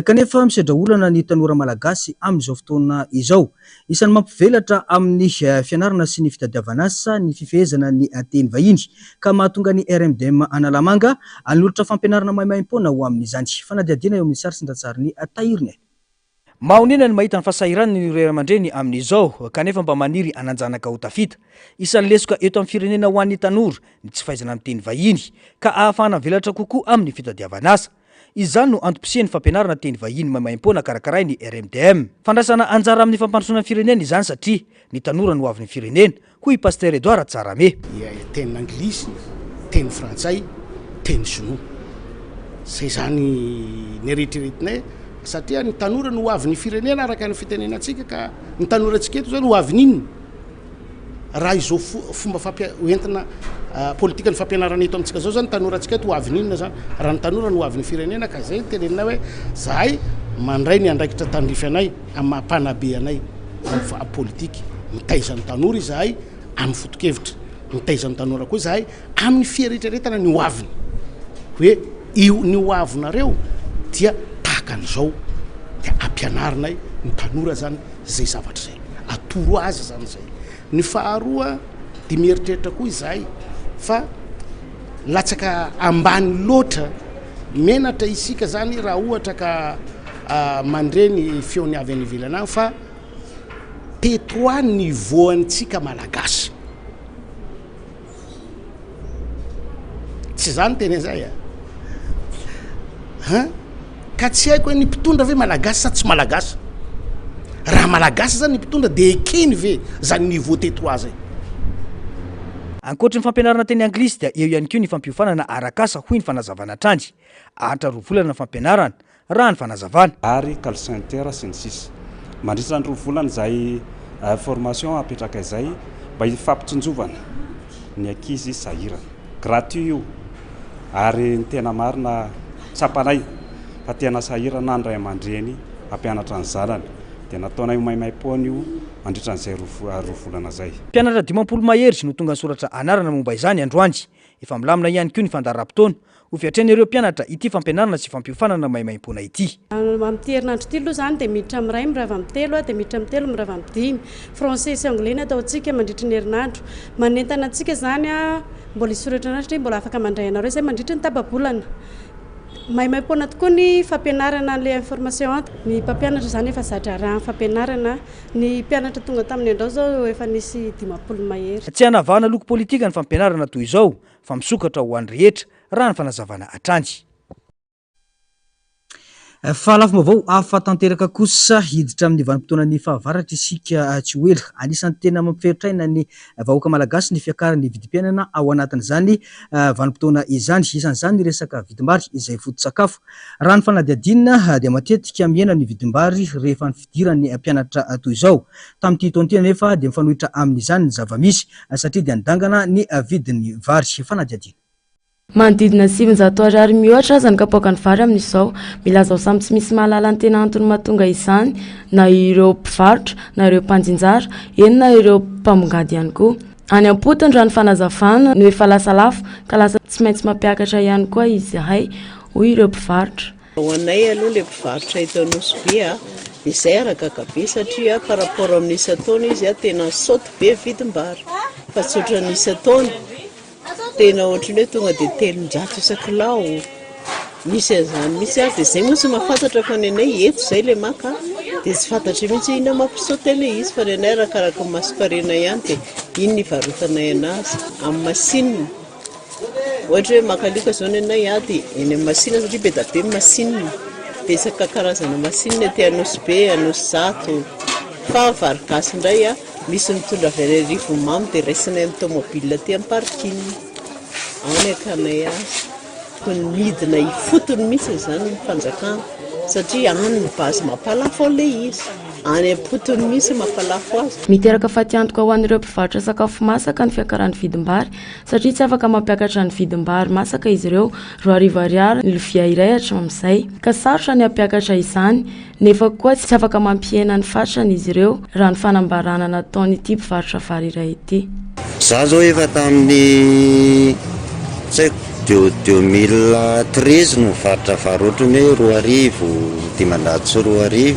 Kanefa misedra olana ny tanora malagasy amin'izao fotoana izao. Isan'ny mampivelatra amin'ny fianarana sy ny fitadiavana asa ny fifehezana ny teny vahiny ka mahatonga ny RMDM Analamanga hanolotra fampianarana maimaimpoana ho amin'izany. Fanadihadiana eo amin'ny sary sy ny rantsarin'i Tahiriny. Mahonena ny mahita ny fahasahiranan'ireo ray aman-dreny amin'izao, kanefa mba maniry hanan-janaka ho tafita. Isan'ny lesoka eto amin'ny firenena ho an'ny tanora ny tsy fahaizana miteny vahiny, ka ahafahana mivelatra kokoa amin'ny fitadiavana asa. Izany no antom-pisian'ny fampianarana teny vahiny maimaimpoana karakarain'ny RMDM. Fandraisana anjara amin'ny fampandrosoana ny firenena izany satria ny tanora no hoavin'ny firenena, hoy i Pasitera Edouard Tsarahame. Dia teny anglisy, teny frantsay, teny sinoa. Izay izany ny eritreretinay satria ny tanora no hoavin'ny firenena araka ny fitenenantsika ka ny tanorantsika eto izany hoavin'ny inona? Raha izao fomba fampia- hoentina politikan'ny fampianarana eto amintsika izao izany ny tanorantsika eto hoavin'ny inona izany? Raha ny tanora no hoavin'ny firenena ka izay no teneninay hoe zahay mandray ny andraikitra tandrify anay amin'ny maha mpanabe anay. amin'ny politika. Mitaiza ny tanora izahay amin'ny foto-kevitra. Mitaiza ny tanora koa izahay amin'ny fieritreretana ny hoaviny. Hoe io ny hoavinareo dia tahaka an'izao. Dia ampianarinay ny tanora izany izay zavatra izay. Atoro azy izany izay. Ny faharoa dia mieritreritra koa izahay fa latsaka ambany loatra, menatra isika izany raha ohatra ka mandre ny feon'ny avy any ivelany any fa T3 niveau antsika malagasy. Tsy za niteny an'izay a. Hein? Ka tsy haiko hoe ny mpitondra ve malagasy sa tsy malagasy? Raha malagasy zany ny mpitondra de ekeny ve zany niveau T3 zay? Ankoatry ny fampianarana teny anglisy dia eo ihany koa ny fampiofanana arak'asa hoy ny fanazavana hatrany. Haharitra roa volana ny fampianarana, raha ny fanazavana. Ary call center sy ny sisa. Mandritra ny roa volana izay formation apetraka izay mba hifampitsinjovana ny ankizy sahirana. Gratuit io ary ny tena marina tsapanay fa tena sahirana ny ray aman-dreny hampianatra ny zanany dia nataonay ho maimaimpoana io mandritra an'izay roa volana izay. Mpianatra 50 mahery no tonga nisoratra anarana momba izany androany. Efa milamina ihany koa ny fandaharam-potoana ho fiatrehan'ireo mpianatra ity fampianarana sy fampiofanana maimaimpoana ity. Amin'ity herinandro ity aloha izany dia miditra amin'ny iray mirava amin'ny telo dia miditra amin'ny telo mirava amin'ny dimy. Français sy anglais no ataontsika mandritry ny herinandro. Manentana antsika izany mbola hisoratra anarana satria mbola afaka mandray anareo izay mandritry ny tapa-bolana. Maimaimpoana tokoa ny fampianarana an'ilay information. Ny mpampianatra izany efa za-draharaha amin'ny fampianarana. Ny mpianatra tonga tamin'ny andrao izao efa nisy 50 mahery. Tsy hanavahana loko politika ny fampianarana toy izao fa misokatra ho an'ny rehetra, raha ny fanazavana hatrany. Fa lafim-baovao hafa tanteraka kosa, hiditra amin'ny vanim-potoanan'ny fahavaratra isika tsy ho ela. Anisan'ny tena mampiferotraina ny vahoaka malagasy ny fiakaran'ny vidim-piainana ao anatin'izany vanim-potoana izany. Isan'izany ny resaka vidim-bary izay foto-tsakafo. Raha ny fanadihadiana dia matetika mihena ny vidim-bary rehefa ny fidiran'ny mpianatra toy izao. Tamin'ity taona ity anefa dia mifanohitra amin'izany ny zava-misy satria dia nidangana ny vidin'ny vary. Fanadihadiana. Manodidina 900 ariary mihoatra aza ny kapoakan'ny vary amin'izao. Milaza ho samy tsy misy mahalala ny tena antony mahatonga izany na ireo mpivarotra na ireo mpanjinjara, eny na ireo mpamongady ihany koa. Any am-potony raha ny fanazavana no efa lasa lafo ka lasa tsy maintsy mampiakatra ihany koa izahay, hoy ireo mpivarotra. Ho anay aloha ilay mpivarotra eto Anosibe dia izay ary gaga be satria par rapport amin'ny isan-taona izy tena ni-saute be vidim-bary fa tsy ohatran'ny isan-taona, tena ohatran'ny hoe tonga dia 300 isan-kilao, misy an'izany mihitsy ary dia izay moa tsy mahafantatra fa ny anay eto izay ilay maka dia tsy fantatray mihitsy hoe inona mampi-saute an'ilay izy fa ny anay arakaraka ny mason-karena ihany dia iny no ivarotanay an'azy amin'ny masinina. Ohatra hoe maka alika izao ny anay dia eny amin'ny masina satria be dia be ny masina, betsaka karazana masina aty Anosibe, Anosizato, fa vary gasy indray misy mitondra avy any Arivonimamo dia raisinay amin'ny tomobile aty amin'ny parking, ao ny akanay azy. Tokony midina ifotony mihitsy izany ny fanjakana satria any ny base mampalafo an'ilay izy, any am-potony mihitsy mampalafo azy. Miteraka fatiantoka ho an'ireo mpivarotra sakafo masaka ny fiakaran'ny vidim-bary satria tsy afaka mampiakatra ny vidim-bary masaka izy ireo, 2000 ariary ny lovia iray hatramin'izay, ka sarotra ny hampiakatra izany, nefa koa tsy afaka mampihena ny fatrany izy ireo, raha ny fanambarana nataon'ity mpivarotra vary iray ity. Za zao efa tamin'ny tsy haiko deux 2013 no nivarotra vary ohatran'ny hoe 2000, 2500.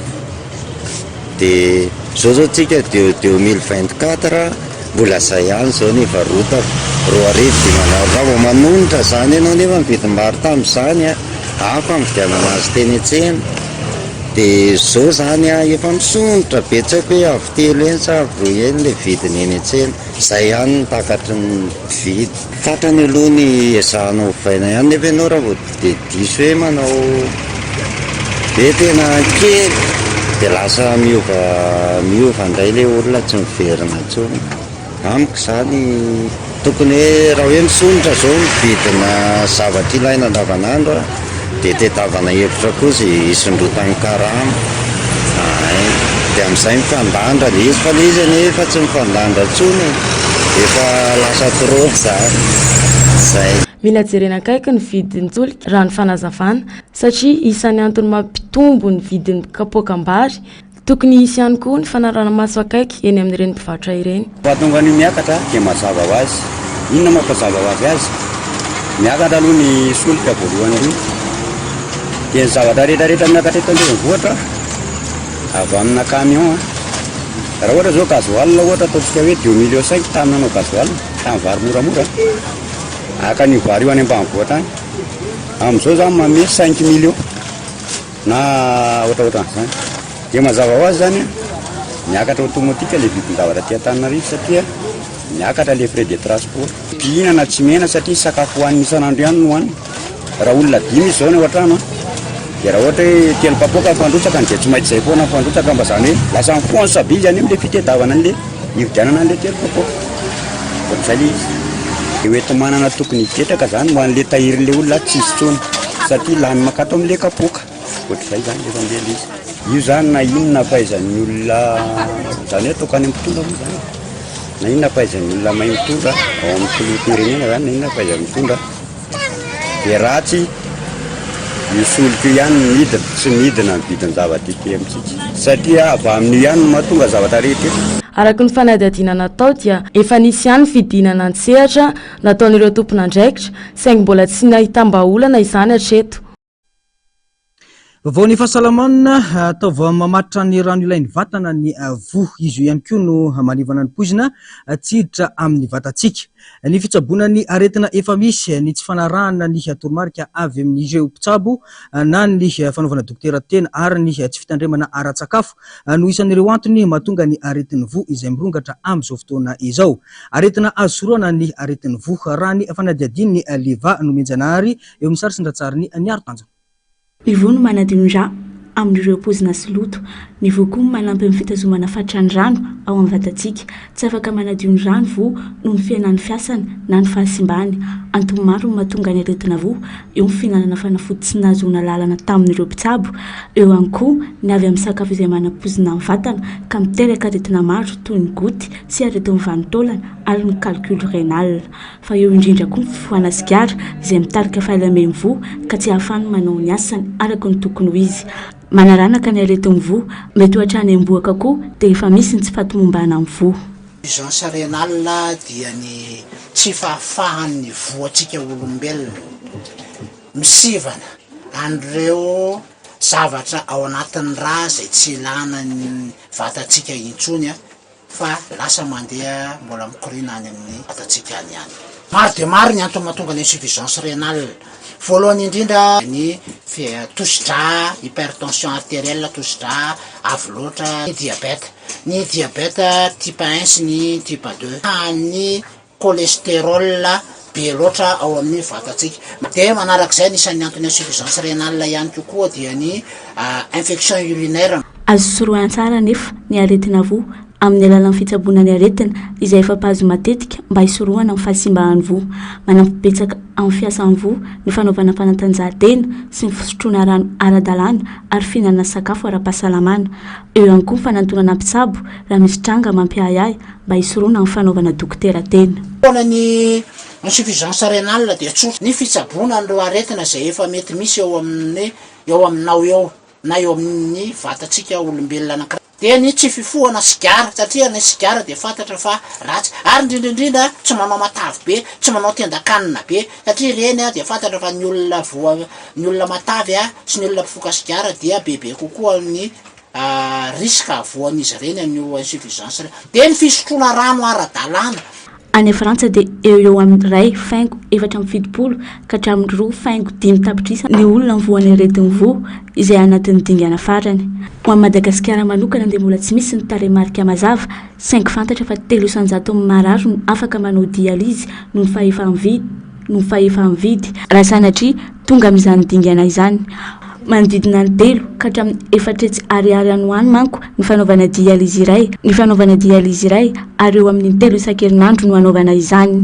De zao zao tsika de 2024 mbola zay ihany zao ny ivarotako 2500 raha vao manonitra zany ianao nefa ny vidim-bary tamin'izany a hafa ny vidianana azy teny an-tsena de zao zany a efa misondrotra be tsy haiko hoe avo telo heny sa avo roa heny le vidiny eny an-tsena zay ihany ny takatry ny mpividy. Tratrany aloha ny ezahana ovaina ihany nefa ianao raha vao dia diso hoe manao hoe tena kely dia lasa miova miova indray ilay olona tsy miverina intsony. Amiko izany tokony hoe raha hoe misondrotra izao ny vidina zavatra ilaina andavanandro a, dia tedavana hevitra koa izay hisondrotan'ny karama. Hay, dia amin'izay mifandanja ilay izy fa ilay izy anie efa tsy mifandanja intsony e, efa lasa trop izany. Izay. Mila jerena akaiky ny vidin-tsolika, raha ny fanazavana, satria isan'ny antony mampitombo ny vidin'ny kapoakam-bary. Tokony hisy ihany koa ny fanarahana-maso akaiky eny amin'ireny mpivarotra ireny. Mahatonga an'io miakatra dia mazava ho azy. Inona mampazava ho azy azy? Miakatra aloha ny solika voalohany indrindra. Dia ny zavatra rehetra rehetra miakatra eto an-drenivohitra avy amina camion an. Raha ohatra izao gasoil ohatra ataontsika hoe deux millions cinq tamin'ny nanao gasoil, tamin'ny vary moramora. Haka an'io vary io any ambanivohitra any. Amin'izao izany manome cinq millions na ohatraohatran'izany. Dia mazava ho azy izany an, miakatra automatique ilay vidin-javatra aty Antananarivo satria miakatra ilay frais de transport. Mpihinana tsy mihena satria sakafo hohanina isan'andro ihany no hohanina. Raha olona dimy izy izao ny ao an-trano an, dia raha ohatra hoe telo kapoaka ny fandrotsakany dia tsy maintsy izay foana ny fandrotsaka mba izany hoe lasa mifonsa be izy any amin'ilay fitadiavana an'ilay hividianana an'ilay telo kapoaka. Ohatr'izay ilay izy. Dia hoenti-manana tokony hipetraka izany ho an'ilay tahirin'ilay olona tsisy intsony satria lany mankato amin'ilay kapoaka. Ohatr'izay izany ilay fandeha ilay izy. Io izany na inona fahaizan'ny olona, izany hoe ataoko any amin'ny mpitondra moa izany, na inona fahaizan'ny olona mahay mitondra ao amin'ny filoham-pirenena izany, na inona fahaizany mitondra dia ratsy io solika io ihany no midina, tsy midina ny vidin-javatra ety amintsika satria avy amin'io ihany no mahatonga zavatra rehetra eto. Araka ny fanadihadiana natao dia efa nisy ihany ny fidinana an-tsehatra nataon'ireo tompon'andraikitra saingy mbola tsy nahitam-bahaolana izany hatreto. Vaovao ny fahasalamana, ataovy mamaritra ny rano ilain'ny vatana ny voa. Izy io ihany koa no manivana ny poizina tsy hiditra amin'ny vatantsika. Ny fitsaboana ny aretina efa misy, ny tsy fanarahana ny toromarika avy amin'ireo mpitsabo na ny fanaovana dokotera tena ary ny tsy fitandremana ara-tsakafo no isan'ireo antony mahatonga ny aretin'ny voa izay mirongatra amin'izao fotoana izao. Aretina azo sorohana ny aretin'ny voa, raha ny fanadihadian'ny Leva Nomenjanahary eo amin'ny sary sy ny ratsarin'i Niaro Tanjona. Ny voa no manadio ny ra amin'ireo poizina sy loto. Ny voa koa manampy amin'ny fitazomana fatran'ny rano ao amin'ny vatantsika. Tsy afaka manadio ny ra ny voa noho ny fihenan'ny fiasany na ny fahasimbany. Antony maro no mahatonga ny aretina voa, eo ny fihinanana fanafody tsy nahazoana alalana tamin'ireo mpitsabo, eo ihany koa ny avy amin'ny sakafo izay manapoizina ny vatana ka miteraka aretina maro toy ny goty sy aretin'ny vanin-taolana ary ny calcul rénal. Fa eo indrindra koa ny fifohana sigara izay mitarika fahalemem voa ka tsy ahafahany manao ny asany araka ny tokony ho izy. Manaranaka ny aretin'ny voa, mety ho hatrany am-bohoka koa dia efa misy ny tsy fahatomombanan'ny voa. Insuffisance rénale dia ny tsy fahafahan'ny voantsika olombelona misivana an'ireo zavatra ao anatin'ny rà izay tsy ilana ny vatantsika intsony fa lasa mandeha mbola mikoriana any amin'ny vatantsika any ihany. Maro dia maro ny antony mahatonga ny insuffisance rénale. Voalohany indrindra ny tosi-drà, hypertension artérielle, tosi-drà avo loatra, ny diabète, ny diabète type un sy ny type deux, ny cholestérol be loatra ao amin'ny vatantsika. Dia manarak'izay anisan'ny antony insuffisance rénale ihany koa koa dia ny infection urinaire. Azo sorohina tsara anefa ny aretina voa amin'ny alalan'ny fitsaboana ny aretina izay efa mpahazo matetika mba hisorohana ny fahasimbahan'ny voa. Manampy betsaka amin'ny fiasan'ny voa ny fanaovana fanatanjahantena sy ny fisotroana rano ara-dalàna ary fihinanana sakafo ara-pahasalamana. Eo ihany koa ny fanantonana mpitsabo raha misy tranga mampiahiahy mba hisorohana ny fanaovana dokotera tena. Foana ny insuffisance rénale dia tsotra ny fitsaboana an'ireo aretina izay efa mety misy eo amin'ny eo aminao eo na eo amin'ny vatantsika olombelona anankiray. Dia ny tsy fifohana sigara, satria ny sigara dia fantatra fa ratsy. Ary indrindra indrindra tsy manao matavy be, tsy manao tendan-kanina be, satria ireny dia fantatra fa ny olona voa, ny olona matavy sy ny olona mpifoka sigara dia bebe kokoa ny risque hahavoan'izy ireny an'io insuffisance. Dia ny fisotroana rano ara-dalàna. Any Frantsa dia eo ho eo amin'ny iray faingo 74 ka hatramin'ny roa faingo dimy tapitrisa ny olona voan'ny aretin'ny voa, izay anatin'ny dingana farany. Ho an'i Madagasikara manokana dia mbola tsy misy ny tarehimarika mazava, saingy fantatra fa 3% marary no afaka manao dialyse noho ny fahefa-mividy noho ny fahefa-mividy, raha sanatria tonga amin'izany dingana izany. Manodidina ny telo ka hatramin'ny 400 ariary any ho any manko ny fanaovana dialyse iray, ny fanaovana dialyse iray ary eo amin'ny intelo isan-kerinandro no hanaovana izany.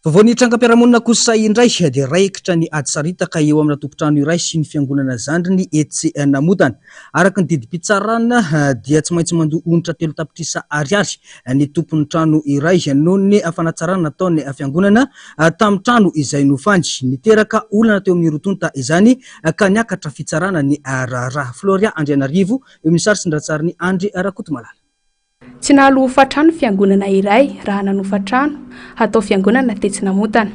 Vaovao ny trangam-piarahamonina kosa indray dia raikitra ny ady saritaka eo amina tompon-trano iray sy ny fiangonana zandriny etsy Namotana. Araka ny didim-pitsarana dia tsy maintsy mandoa onitra telo tapitrisa ariary ny tompon'ny trano iray noho ny fanatsarana nataon'ny fiangonana tamin'ny trano izay nofany. Niteraka olana teo amin'ny roa tonta izany ka niakatra fitsarana ny raharaha. Floria Andrianarivo eo amin'ny sary sy ny ratsarin'i Andry Rakotomalala. Tsy nahaloa hofantrano ny fiangonana iray raha nanofa trano hatao fiangonana tetsy Namontana.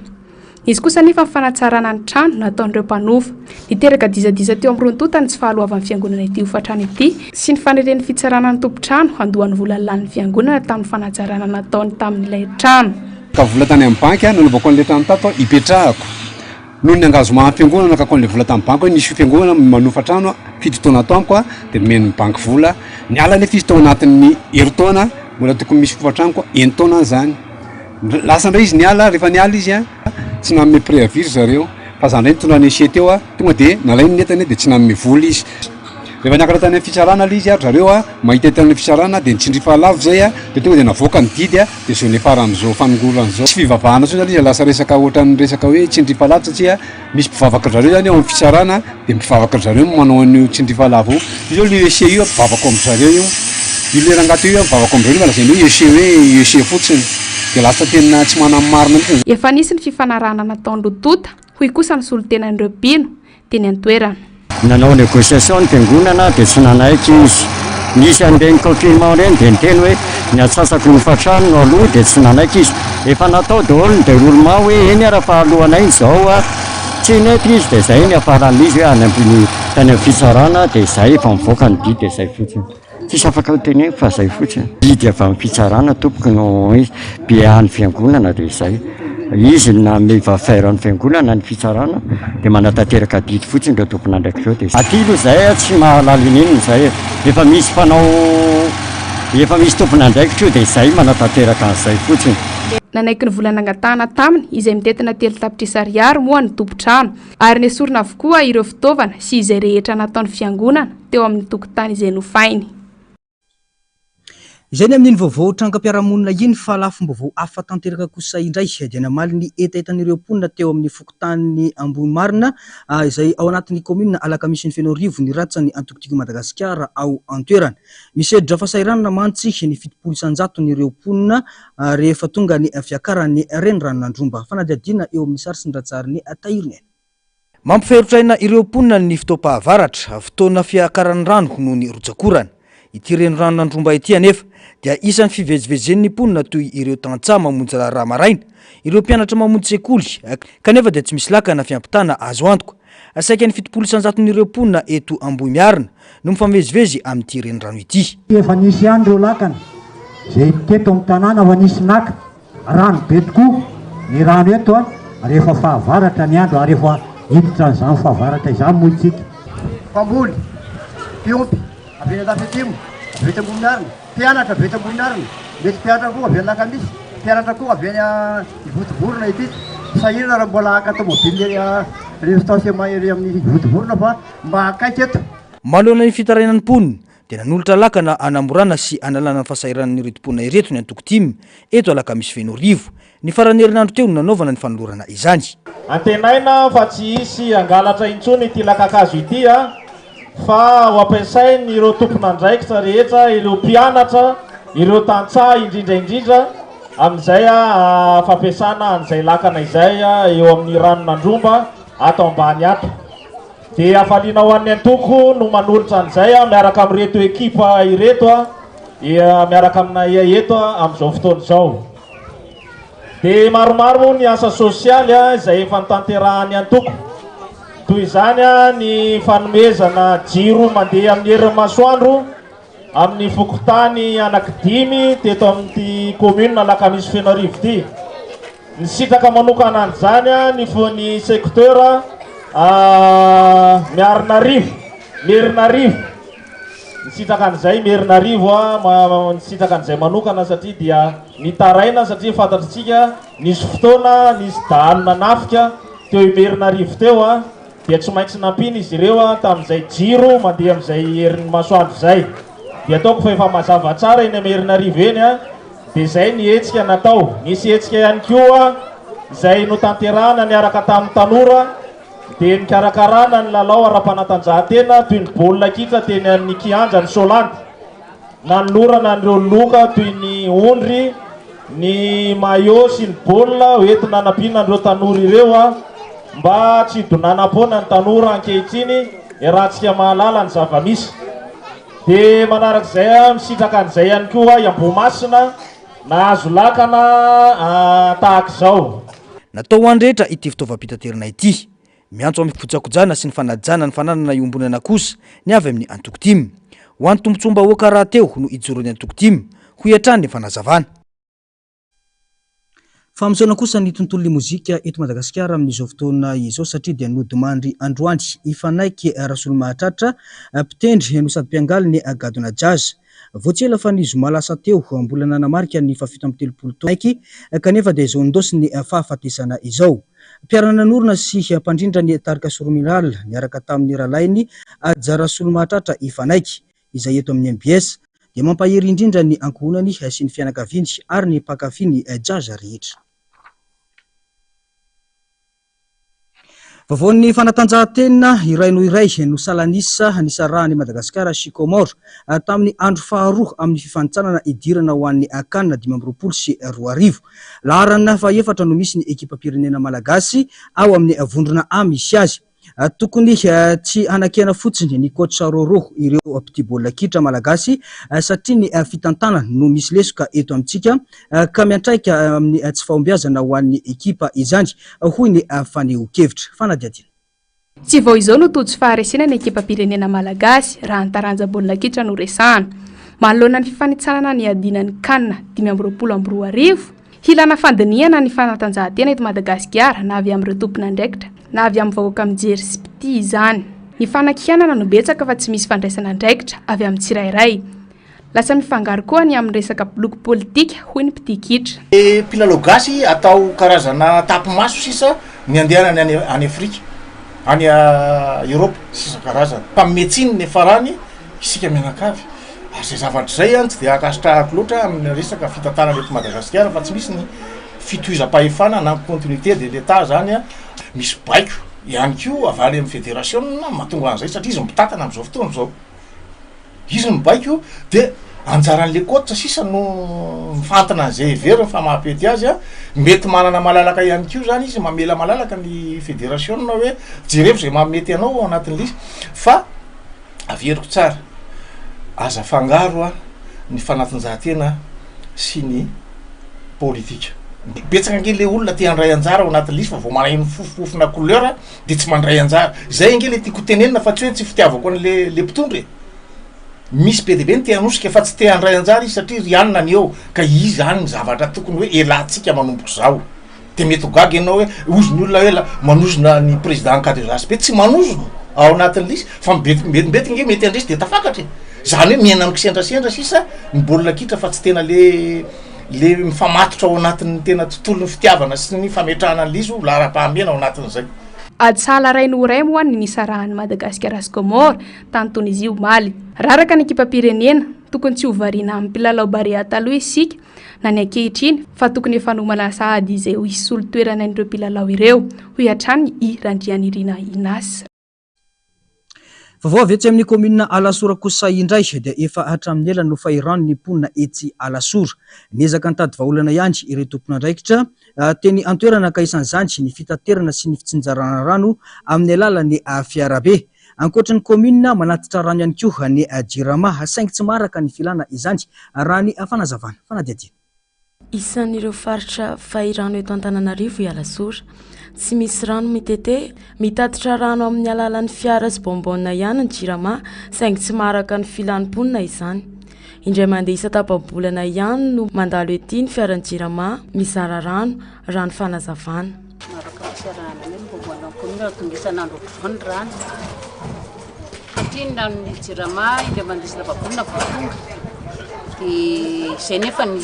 Nisy kosa anefa ny fanatsarana ny trano nataon'ireo mpanofa. Niteraka disadisa teo amin'ny roa tonta ny tsy fahaloavan'ny fiangonana ity hofantrano ity sy ny faneren'ny fitsarana ny tompon-trano handoa ny vola lanin'ny fiangonana tamin'ny fanatsarana nataony tamin'ilay trano. Ka vola tany amin'ny banky nanaovako an'ilay trano tato hipetrahako. Noho ny engagement fiangonana nakako an'ilay vola tamin'ny banky hoe nisy fiangonana manofa trano fito taona ato amiko dia nomen'ny banky vola. Niala anefa izy tao anatin'ny herintaona, mbola tokony misy hofan-tranoko enin-taona any izany. Lasa indray izy niala, rehefa niala izy tsy nanome préavis ry zareo fa za indray nitondra ny huissier teo tonga dia nalainy ny entany dia tsy nanome vola izy. Rehefa niakatra tany amin'ny fitsarana ilay izy ry zareo mahita entana ny fitsarana dia nitsindry fahalavo izay dia tonga dia navoaka ny didy dia izao niafara amin'izao fanongorana izao. Tsy fivavahana intsony ilay izy, lasa resaka ohatran'ny resaka hoe tsindry fahalavo satria misy mpivavaka ry zareo izany ao amin'ny fitsarana dia mpivavaka ry zareo no manao an'io tsindry fahalavo io. Io izao ilay huissier io mpivavaka ao amin-dry zareo io. Io ilay rangahy teo io mpivavaka ao amin-dry zareo nefa lazainy hoe huissier hoe huissier fotsiny. Dia lasa tena tsy manam-marina mihitsy. Efa nisy ny fifanarahana nataon'ny roa tonta, hoy kosa ny solontenan'ireo mpino teny an-toerana. Nanao négociation ny fiangonana dia tsy nanaiky izy. Nisy an'ireny confinement ireny dia niteny hoe ny antsasaky ny hofantrano no aloha dia tsy nanaiky izy. Efa natao daholo ny déroulement hoe eny ara fa alohanay izao a. Tsy nety izy dia izay niafaran'ilay izy hoe any amin'ny tany amin'ny fitsarana dia izay efa mivoaka ny didy dia izay fotsiny. Tsisy afaka ho teneniko fa zay fotsiny. Didy avy amin'ny fitsarana tompoko no izy, BA ny fiangonana dia izay. Izy no nanome va faire ny fiangonana ny fitsarana dia manatanteraka didy fotsiny ireo tompon'andraikitra ireo dia izay. Aty aloha izay tsy mahalala ininona izay e. Efa misy mpanao, efa misy tompon'andraikitra io dia izay manatanteraka an'izay fotsiny. Nanaiky ny vola nangatahana taminy izay mitentina 3 tapitrisa ariary moa ny tompon-trano ary nesorina avokoa ireo fitaovana sy izay rehetra nataon'ny fiangonana teo amin'ny tokotany izay nofainy. Izay ny amin'iny vaovao trangam-piarahamonina iny fa lafim-baovao hafa tanteraka kosa indray dia namaly ny hetahetan'ireo mponina teo amin'ny fokontanin'i Ambohimarina izay ao anatin'ny kaominina Alakamisin'i Fenoarivo ny ratsan'ny antoko Tiako i Madagasikara ao an-toerana. Misedra fahasahiranana mantsy ny 70 isan-jaton'ireo mponina rehefa tonga ny fiakaran'ny reniranon'Andromba. Fanadihadiana eo amin'ny sary sy ny ratsarin'i Tahiriniaina. Mampiferotra ireo mponina ny fotoam-pahavaratra, fotoana fiakaran'ny rano noho ny rotsak'orana. Ity reniranon'Andromba ity anefa dia isan'ny fivezivezen'ny mponina toy ireo tantsaha mamonjy raharaha maraina, ireo mpianatra mamonjy sekoly, kanefa dia tsy misy lakana fiampitana azo antoka. Saika ny 70 isan-jaton'ireo mponina eto Ambohimiarina no mifamezivezy amin'ity renirano ity. Efa nisy ihany ireo lakana izay teto amin'ny tanàna fa nisy naka. Rano be tokoa ny rano eto a, rehefa fahavaratra ny andro ary efa hiditra an'izany fahavaratra izany moa isika. Mpamboly, mpiompy avy eny Andafy Atsimo, avy eto Ambohimarina, mpianatra avy eto Ambohimarina, mety mpianatra koa avy any Alakamisy, mpianatra koa avy any Ivontovorona ety. Sahirana raha mbola haka tomobile ery stationnement ery amin'ny Ivontovorona fa mba akaiky eto. Manoloana ny fitarainan'ny mponina dia nanolotra lakana hanamorana sy hanalana ny fahasahiranan'ireto mponina ireto ny antoko tim eto Alakamisy Fenoarivo. Ny faran'ny herinandro teo no nanaovana ny fanolorana izany. Antenaina fa tsy hisy hangalatra intsony ity lakan-kazo ity fa ho ampiasain'ireo tompon'andraikitra rehetra, ireo mpianatra, ireo tantsaha indrindra indrindra amin'izay fampiasana an'izay lakana izay eo amin'ny ranon'Andromba ato ambany ato. Dia hafaliana ho an'ny antoko no manolotra an'izay miaraka amin'ireto ekipa ireto miaraka aminay eto amin'izao fotoana izao. Dia maromaro moa ny asa sosialy izay efa notanterahan'ny antoko. Toy izany ny fanomezana jiro mandeha amin'ny herin'ny masoandro amin'ny fokontany anankidimy teto amin'ity commune Alakamisy Fenoarivo ity. Nisitraka manokana an'izany ny ny secteur Miarinarivo, Merinarivo. Nisitraka an'izay Merinarivo, nisitraka an'izay manokana satria dia nitaraina satria fantatr'tsika nisy fotoana nisy dahalo nanafika teo Imerinarivo teo dia tsy maintsy nampiana izy ireo tamin'izay jiro mandeha amin'izay herin'ny masoandro izay. Dia ataoko fa efa mazava tsara eny Imerinarivo eny dia izay ny hetsika natao. Nisy hetsika ihany koa izay notanterahana niaraka tamin'ny tanora dia nikarakarana ny lalao ara-panatanjahantena toy ny baolina kitra teny amin'ny kianjan'i Solandy. Nanolorana an'ireo loka toy ny ondry, ny maillot sy ny baolina hoentina hanampiana an'ireo tanora ireo mba tsy hidonanam-poana ny tanora ankehitriny iarahantsika mahalala ny zava-misy. Dia manarak'izay misitraka an'izay ihany koa i Ambohimasina nahazo lakana tahaka izao. Natao ho an'ny rehetra ity fitaovam-pitaterana ity. Miantso amin'ny fikojakojana sy ny fanajana ny fananana iombonana kosa ny avy amin'ny antoko tim. Ho an'ny tombontsoam-bahoaka rahateo no ijoroan'ny antoko tim, hoy hatrany ny fanazavana. Famosoana kosa ny tontolon'ny mozika eto Madagasikara amin'izao fotoana izao satria dia nodimandry androany i Fanaiky Rasolomahatratra, mpitendry no sady mpiangaly ny gadona jazz. Vao tsy ela fa ny zoma lasa teo, mbola nanamarika ny fahafito 37 taona Fanaiky kanefa dia izao nindaosin'ny fahafatesana izao. Mpiara-nanorina sy mpandrindra ny tarika Soromiral niaraka tamin'ny rahalahiny Haja Rasolomahatratra i Fanaiky, izay eto amin'ny mbs, dia mampahery indrindra ny ankohonany sy ny fianakaviany ary ny mpankafy ny jazz rehetra. Vaovaon'ny fanatanjahantena, iray noho iray no salan'isa nisarahan'i Madagasikara sy Comores tamin'ny andro faharoa amin'ny fifanintsanana hidirana ho an'ny Can 2025. Laharana fahefatra no misy ny ekipam-pirenena malagasy ao amin'ny vondrona A misy azy. Tokony tsy hanakiana fotsiny ny coach Roro ireo mpitia baolina kitra malagasy satria ny fitantanana no misy lesoka eto amintsika ka miantraika amin'ny tsy fahombiazana ho an'ny ekipa izany, hoy ny fanehoan-kevitra. Fanadihadiana. Tsy vao izao no tojo faharesena ny ekipam-pirenena malagasy raha ny taranja baolina kitra no resahana. Manoloana ny fifanintsanana niadiana ny Can 2025, Hilana fandinihana ny fanatanjahantena eto Madagasikara na avy amin'ireo tompon'andraikitra na avy amin'ny vahoaka mijery sy mpitia izany. Ny fanakianana no betsaka fa tsy misy fandraisana andraikitra avy amin'ny tsirairay. Lasa mifangaro koa ny amin'ny resaka loko politika, hoy ny mpitia kitra. Mpilalao gasy atao karazana tapi-maso sisa ny andehanany any any Afrika, any Eropa sy isan-karazany. Mpanome tsiny ny farany isika mianakavy. Ary izay zavatra izay an tsy dia ankasitrahako loatra amin'ny resaka fitantanana eto Madagasikara fa tsy misy ny fitohizam-pahefana na ny continuité de l'Etat zany an. Misy baiko ihany koa avy any amin'ny federasiona mahatonga an'izay satria izy no mpitantana amin'izao fotoana izao. Izy no mibaiko dia anjaran'le coach sisa no mifantina an'izay heveriny fa maha-pety azy an. Mety manana malalaka ihany koa zany izy, mamela malalaka ny federasiona hoe jerevo izay mahamety anao ao anatin'le izy fa Averiko tsara, aza afangaro a ny fanatanjahantena sy ny politika. Betsaka ange le olona te handray anjara ao anatin'ny lisy fa vao maheno fofofofona couleur de tsy mandray anjara. Zay ange le tiako tenenina fa tsy hoe tsy fitiavako an'le le mpitondra e. Misy be dia be ny te hanosika fa tsy te handray anjara izy satria ry anona ny eo ka izy any ny zavatra tokony hoe elantsika manomboka izao. Dia mety ho gaga ianao hoe hozy ny olona hoe la manozona ny président K2HB, tsy manozona ao anatin'ny lisy fa mibetimbetimbety nge mety handresy dia tafakatra e! Zany hoe miaina amin'ny kisendrasendra sisa ny baolina kitra fa tsy tena le le mifamatotra ao anatin'ny tena tontolon'ny fitiavana sy ny fametrahana ny lisy ho laharam-pahamehana ao anatin'izay. Ady sahala iray noho iray moa ny nisarahan'i Madagasikara sy Comores tany Tonizia omaly. Raraka ny ekipam-pirenena, tokony tsy ho variana amin'ny mpilalao Barea taloha isika na ny ankehitriny fa tokony efa hanomana sahady izay ho hisolo toerana an'ireo mpilalao ireo, hoy hatrany i Randrianirina Ignace. Vaovao avy etsy amin'ny kaominina Alasora kosa indray dia efa hatramin'ny ela no fahirano ny mponina etsy Alasora. Niezaka nitady vahaolana ihany ireo tompon'andraikitra teny an-toerana ka isan'izany ny fitaterana sy ny fitsinjarana rano amin'ny alalan'ny fiarabe. Ankoatry ny kaominina, manatitra rano ihany koa ny Jirama saingy tsy maharaka ny filana izany raha ny fanazavana. Fanadihadiana. Isan'ireo faritra fahirano eto Antananarivo i Alasora. Tsy misy rano mitete. Mitatitra rano amin'ny alalan'ny fiara sy bonbonne ihany ny Jirama saingy tsy maharaka ny filan'ny mponina izany. Indray mandeha isan-tapa-bolana ihany no mandalo ety ny fiaran'ny Jirama mizara rano, raha ny fanazavana. Miaraka amin'ny fiarahana ny bonbonne amin'ny commune raha tonga isan'andro ohatr'izao ny rano. Satria ny ranon'ny Jirama indray mandeha isan-tapa-bolana vao tonga. Dia izay nefa ny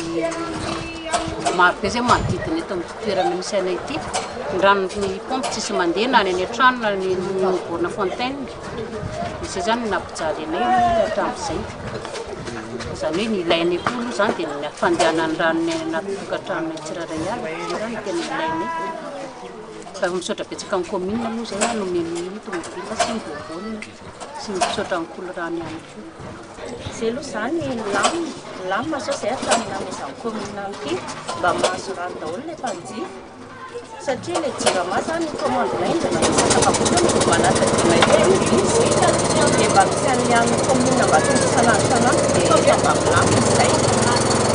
maro be izay manodidina eto amin'ity toerana misy anay ity. Ny ranon'ny paompy tsisy mandeha na any any an-trano na any amin'ny borne fontaine. Izay izany no nampijaly anay hatramin'izay. Izany hoe ny ilainay koa aloha izany dia ny fandehanan'ny ranon'ny any anaty tokantranonay tsirairay avy, izay izany no tena ilainay. Fa misaotra betsaka ny commune moa izay nomeny ny tomobile sy ny bonbonne sy misaotra ny kolo rano ihany koa. Izay aloha izany milamina, milamina izao izay hatramin'ny nanomezan'ny commune an'ity, mba mahazo rano daholo ilay mpanjifa. Satria ilay jirama zany commande nay indray mandeha isan-tapa-bolana vao manatitra dimy arivo izy dia mba misy an'ilay an'ny commune mba tonga isan'andro isan'andro dia efa mba milamina izay.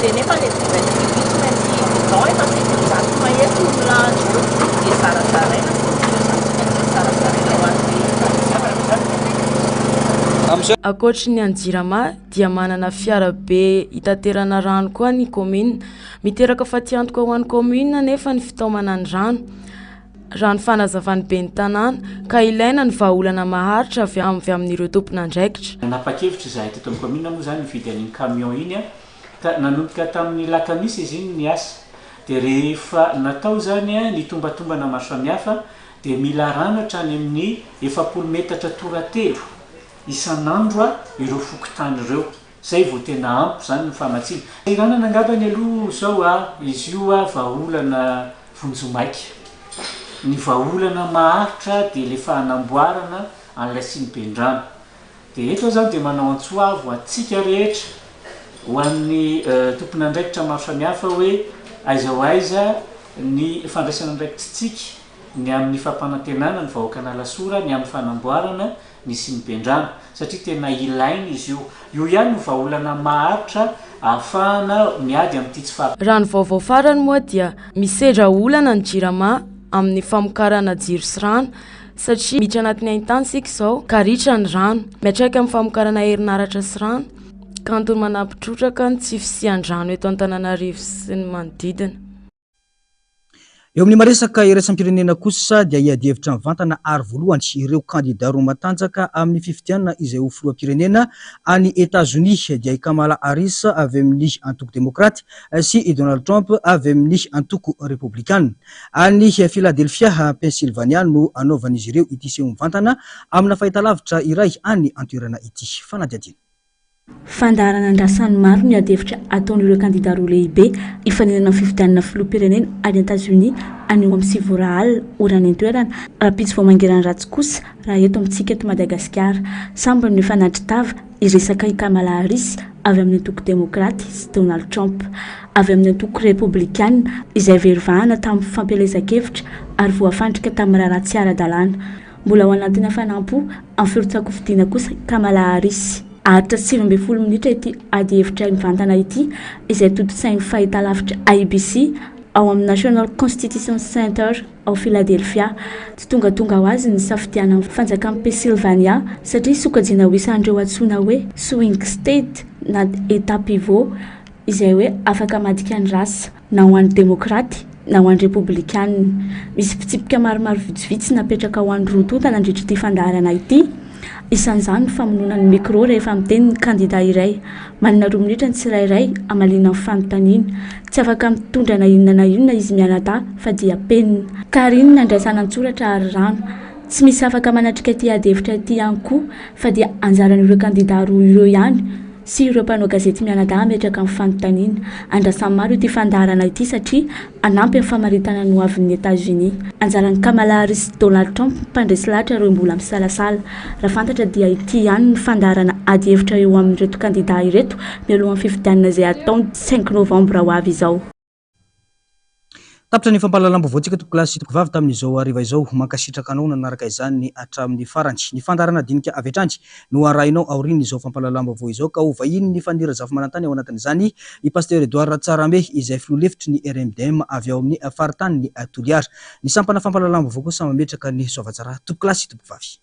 Dia nefa ilay 28 tsy maintsy bidon efa 700 mahery no milahatra eo dia zarazaraina ireo izany tsy maintsy zarazaraina ho an'ny mpanjifa. Ankoatry ny an'ny Jirama dia manana fiara be hitaterana rano koa ny kaominina. Miteraka fatiantoka ho an'ny kaominina anefa ny fitaomana ny rano, raha ny fanazavan'ny ben'ny tanàna, ka ilaina ny vahaolana maharitra avy avy amin'ireo tompon'andraikitra. Nanapa-kevitra izahay teto amin'ny kaominina moa izany nividy an'iny camion iny ka nanomboka tamin'ny lakamisy izy iny niasa. Dia rehefa natao izany ny tombatombana maro samihafa dia mila rano hatrany amin'ny 40 metatra toratelo isan'andro ireo fokontany ireo. Zay vao tena ampy zany ny famatsiana. Fihiranana angambany aloha zao a, izy io a vahaolana vonjimaika. Ny vahaolana maharitra dia le fanamboarana an'ilay siniben-drano. Dia eto aho zany dia manao antso avo antsika rehetra, ho an'ny tompon'andraikitra maro samihafa hoe aiza ho aiza ny fandraisana andraikitsika ny amin'ny fampanantenana ny vahoakan'Alasora ny amin'ny fanamboarana ny siniben-drano satria tena ilaina izy io. Io ihany no vahaolana maharitra ahafahana miady amin'ity tsy fahampiam. Raha ny vaovao farany moa dia misedra olana ny Jirama amin'ny famokarana jiro sy rano satria miditra anatin'ny haintany isika izao ka ritra ny rano. Miantraika amin'ny famokarana herinaratra sy rano ka antony manampy trotraka ny tsy fisian-drano eto Antananarivo sy ny manodidina. Eo amin'ny maresaka iraisam-pirenena kosa dia hiady hevitra mivantana ary voalohany ireo kandida roa matanjaka amin'ny fifidianana izay ho filoham-pirenena any Etazonia dia i Kamala Harris avy amin'ny antoko Demokraty sy i Donald Trump avy amin'ny antoko Repoblikana. Any Philadelphia, Pennsylvania no hanaovan'izy ireo ity seho mivantana amina fahitalavitra iray any an-toerana ity. Fanadihadiana. Fandaharana andrasan'ny maro ny adihevitra ataon'ireo kandida roa lehibe hifaninana amin'ny fifidianana filoham-pirenena any Etazonia anio amin'ny 9 ora alina, ora any an-toerana, rahampitso vao mangirana ratsy kosa raha eto amintsika eto Madagasikara. Sambany no hifanatri-tava hiresaka i Kamala Harris avy amin'ny antoko Demokraty sy Donald Trump avy amin'ny antoko Repoblikana izay very vahana tamin'ny fampielezan-kevitra ary voafandrika tamin'ny raharaha tsy ara-dalàna. Mbola ao anatin'ny hafanam-po amin'ny firotsahan-kofidina kosa i Kamala Harris. Haharitra 19 minitra ity adihevitra mivantana ity izay tontosain'ny fahitalavitra ABC ao amin'ny National Constitution Center ao Philadelphia. Tsy tongatonga ho azy ny nisafidianan'ny fanjakan'i Pennsylvania satria sokajiana ho isan'ireo antsoina hoe swing state na Etat pivot izay hoe afaka hamadika ny rasa. na ho an'ny Demokraty na ho an'ny Repoblikanina. Misy fitsipika maromaro vitsivitsy napetraka ho an'ny roa tonta nandritra ity fandaharana ity, isan'izany ny famonoana ny micro rehefa miteny ny kandida iray. Manana roa minitra ny tsirairay hamaliana ny fanontaniana. Tsy afaka mitondra na inona na inona izy mianadahy fa dia penina. Karine nandraisana an-tsoratra ary rano. Tsy misy afaka manatrika ity adihevitra ity ihany koa fa dia anjaran'ireo kandida roa ireo ihany. sy ireo mpanao gazety mianadahy hametraka ny fanontaniana. Andrasan'ny maro ity fandaharana ity satria hanampy amin'ny famaritana ny hoavin'ny Etazonia. Anjaran'i Kamala Harris sy Donald Trump mpandresy lahatra ireo mbola misalasala. Raha fantatra dia ity ihany ny fandaharana ady hevitra eo amin'ireto kandidà ireto mialohan'ny fifidianana izay hatao ny cinq novambra ho avy izao. Tapitra ny fampahalalam-baovaontsika tompokolahy sy tompokovavy tamin'izao hariva izao. Mankasitraka anao nanaraka izany hatramin'ny farany. Ny fandaharana dinika avy hatrany no harahinao aorian'izao fampahalalam-baovao izao ka ho vahinin'ny Faniry Razafimanantany ao anatin'izany i Pasteur Edouard Ratsarame izay filoha lefitry ny RMDM avy ao amin'ny faritanin'i Toliara. Ny sampana fampahalalam-baovao kosa mametraka ny soavatsara tompokolahy sy tompokovavy.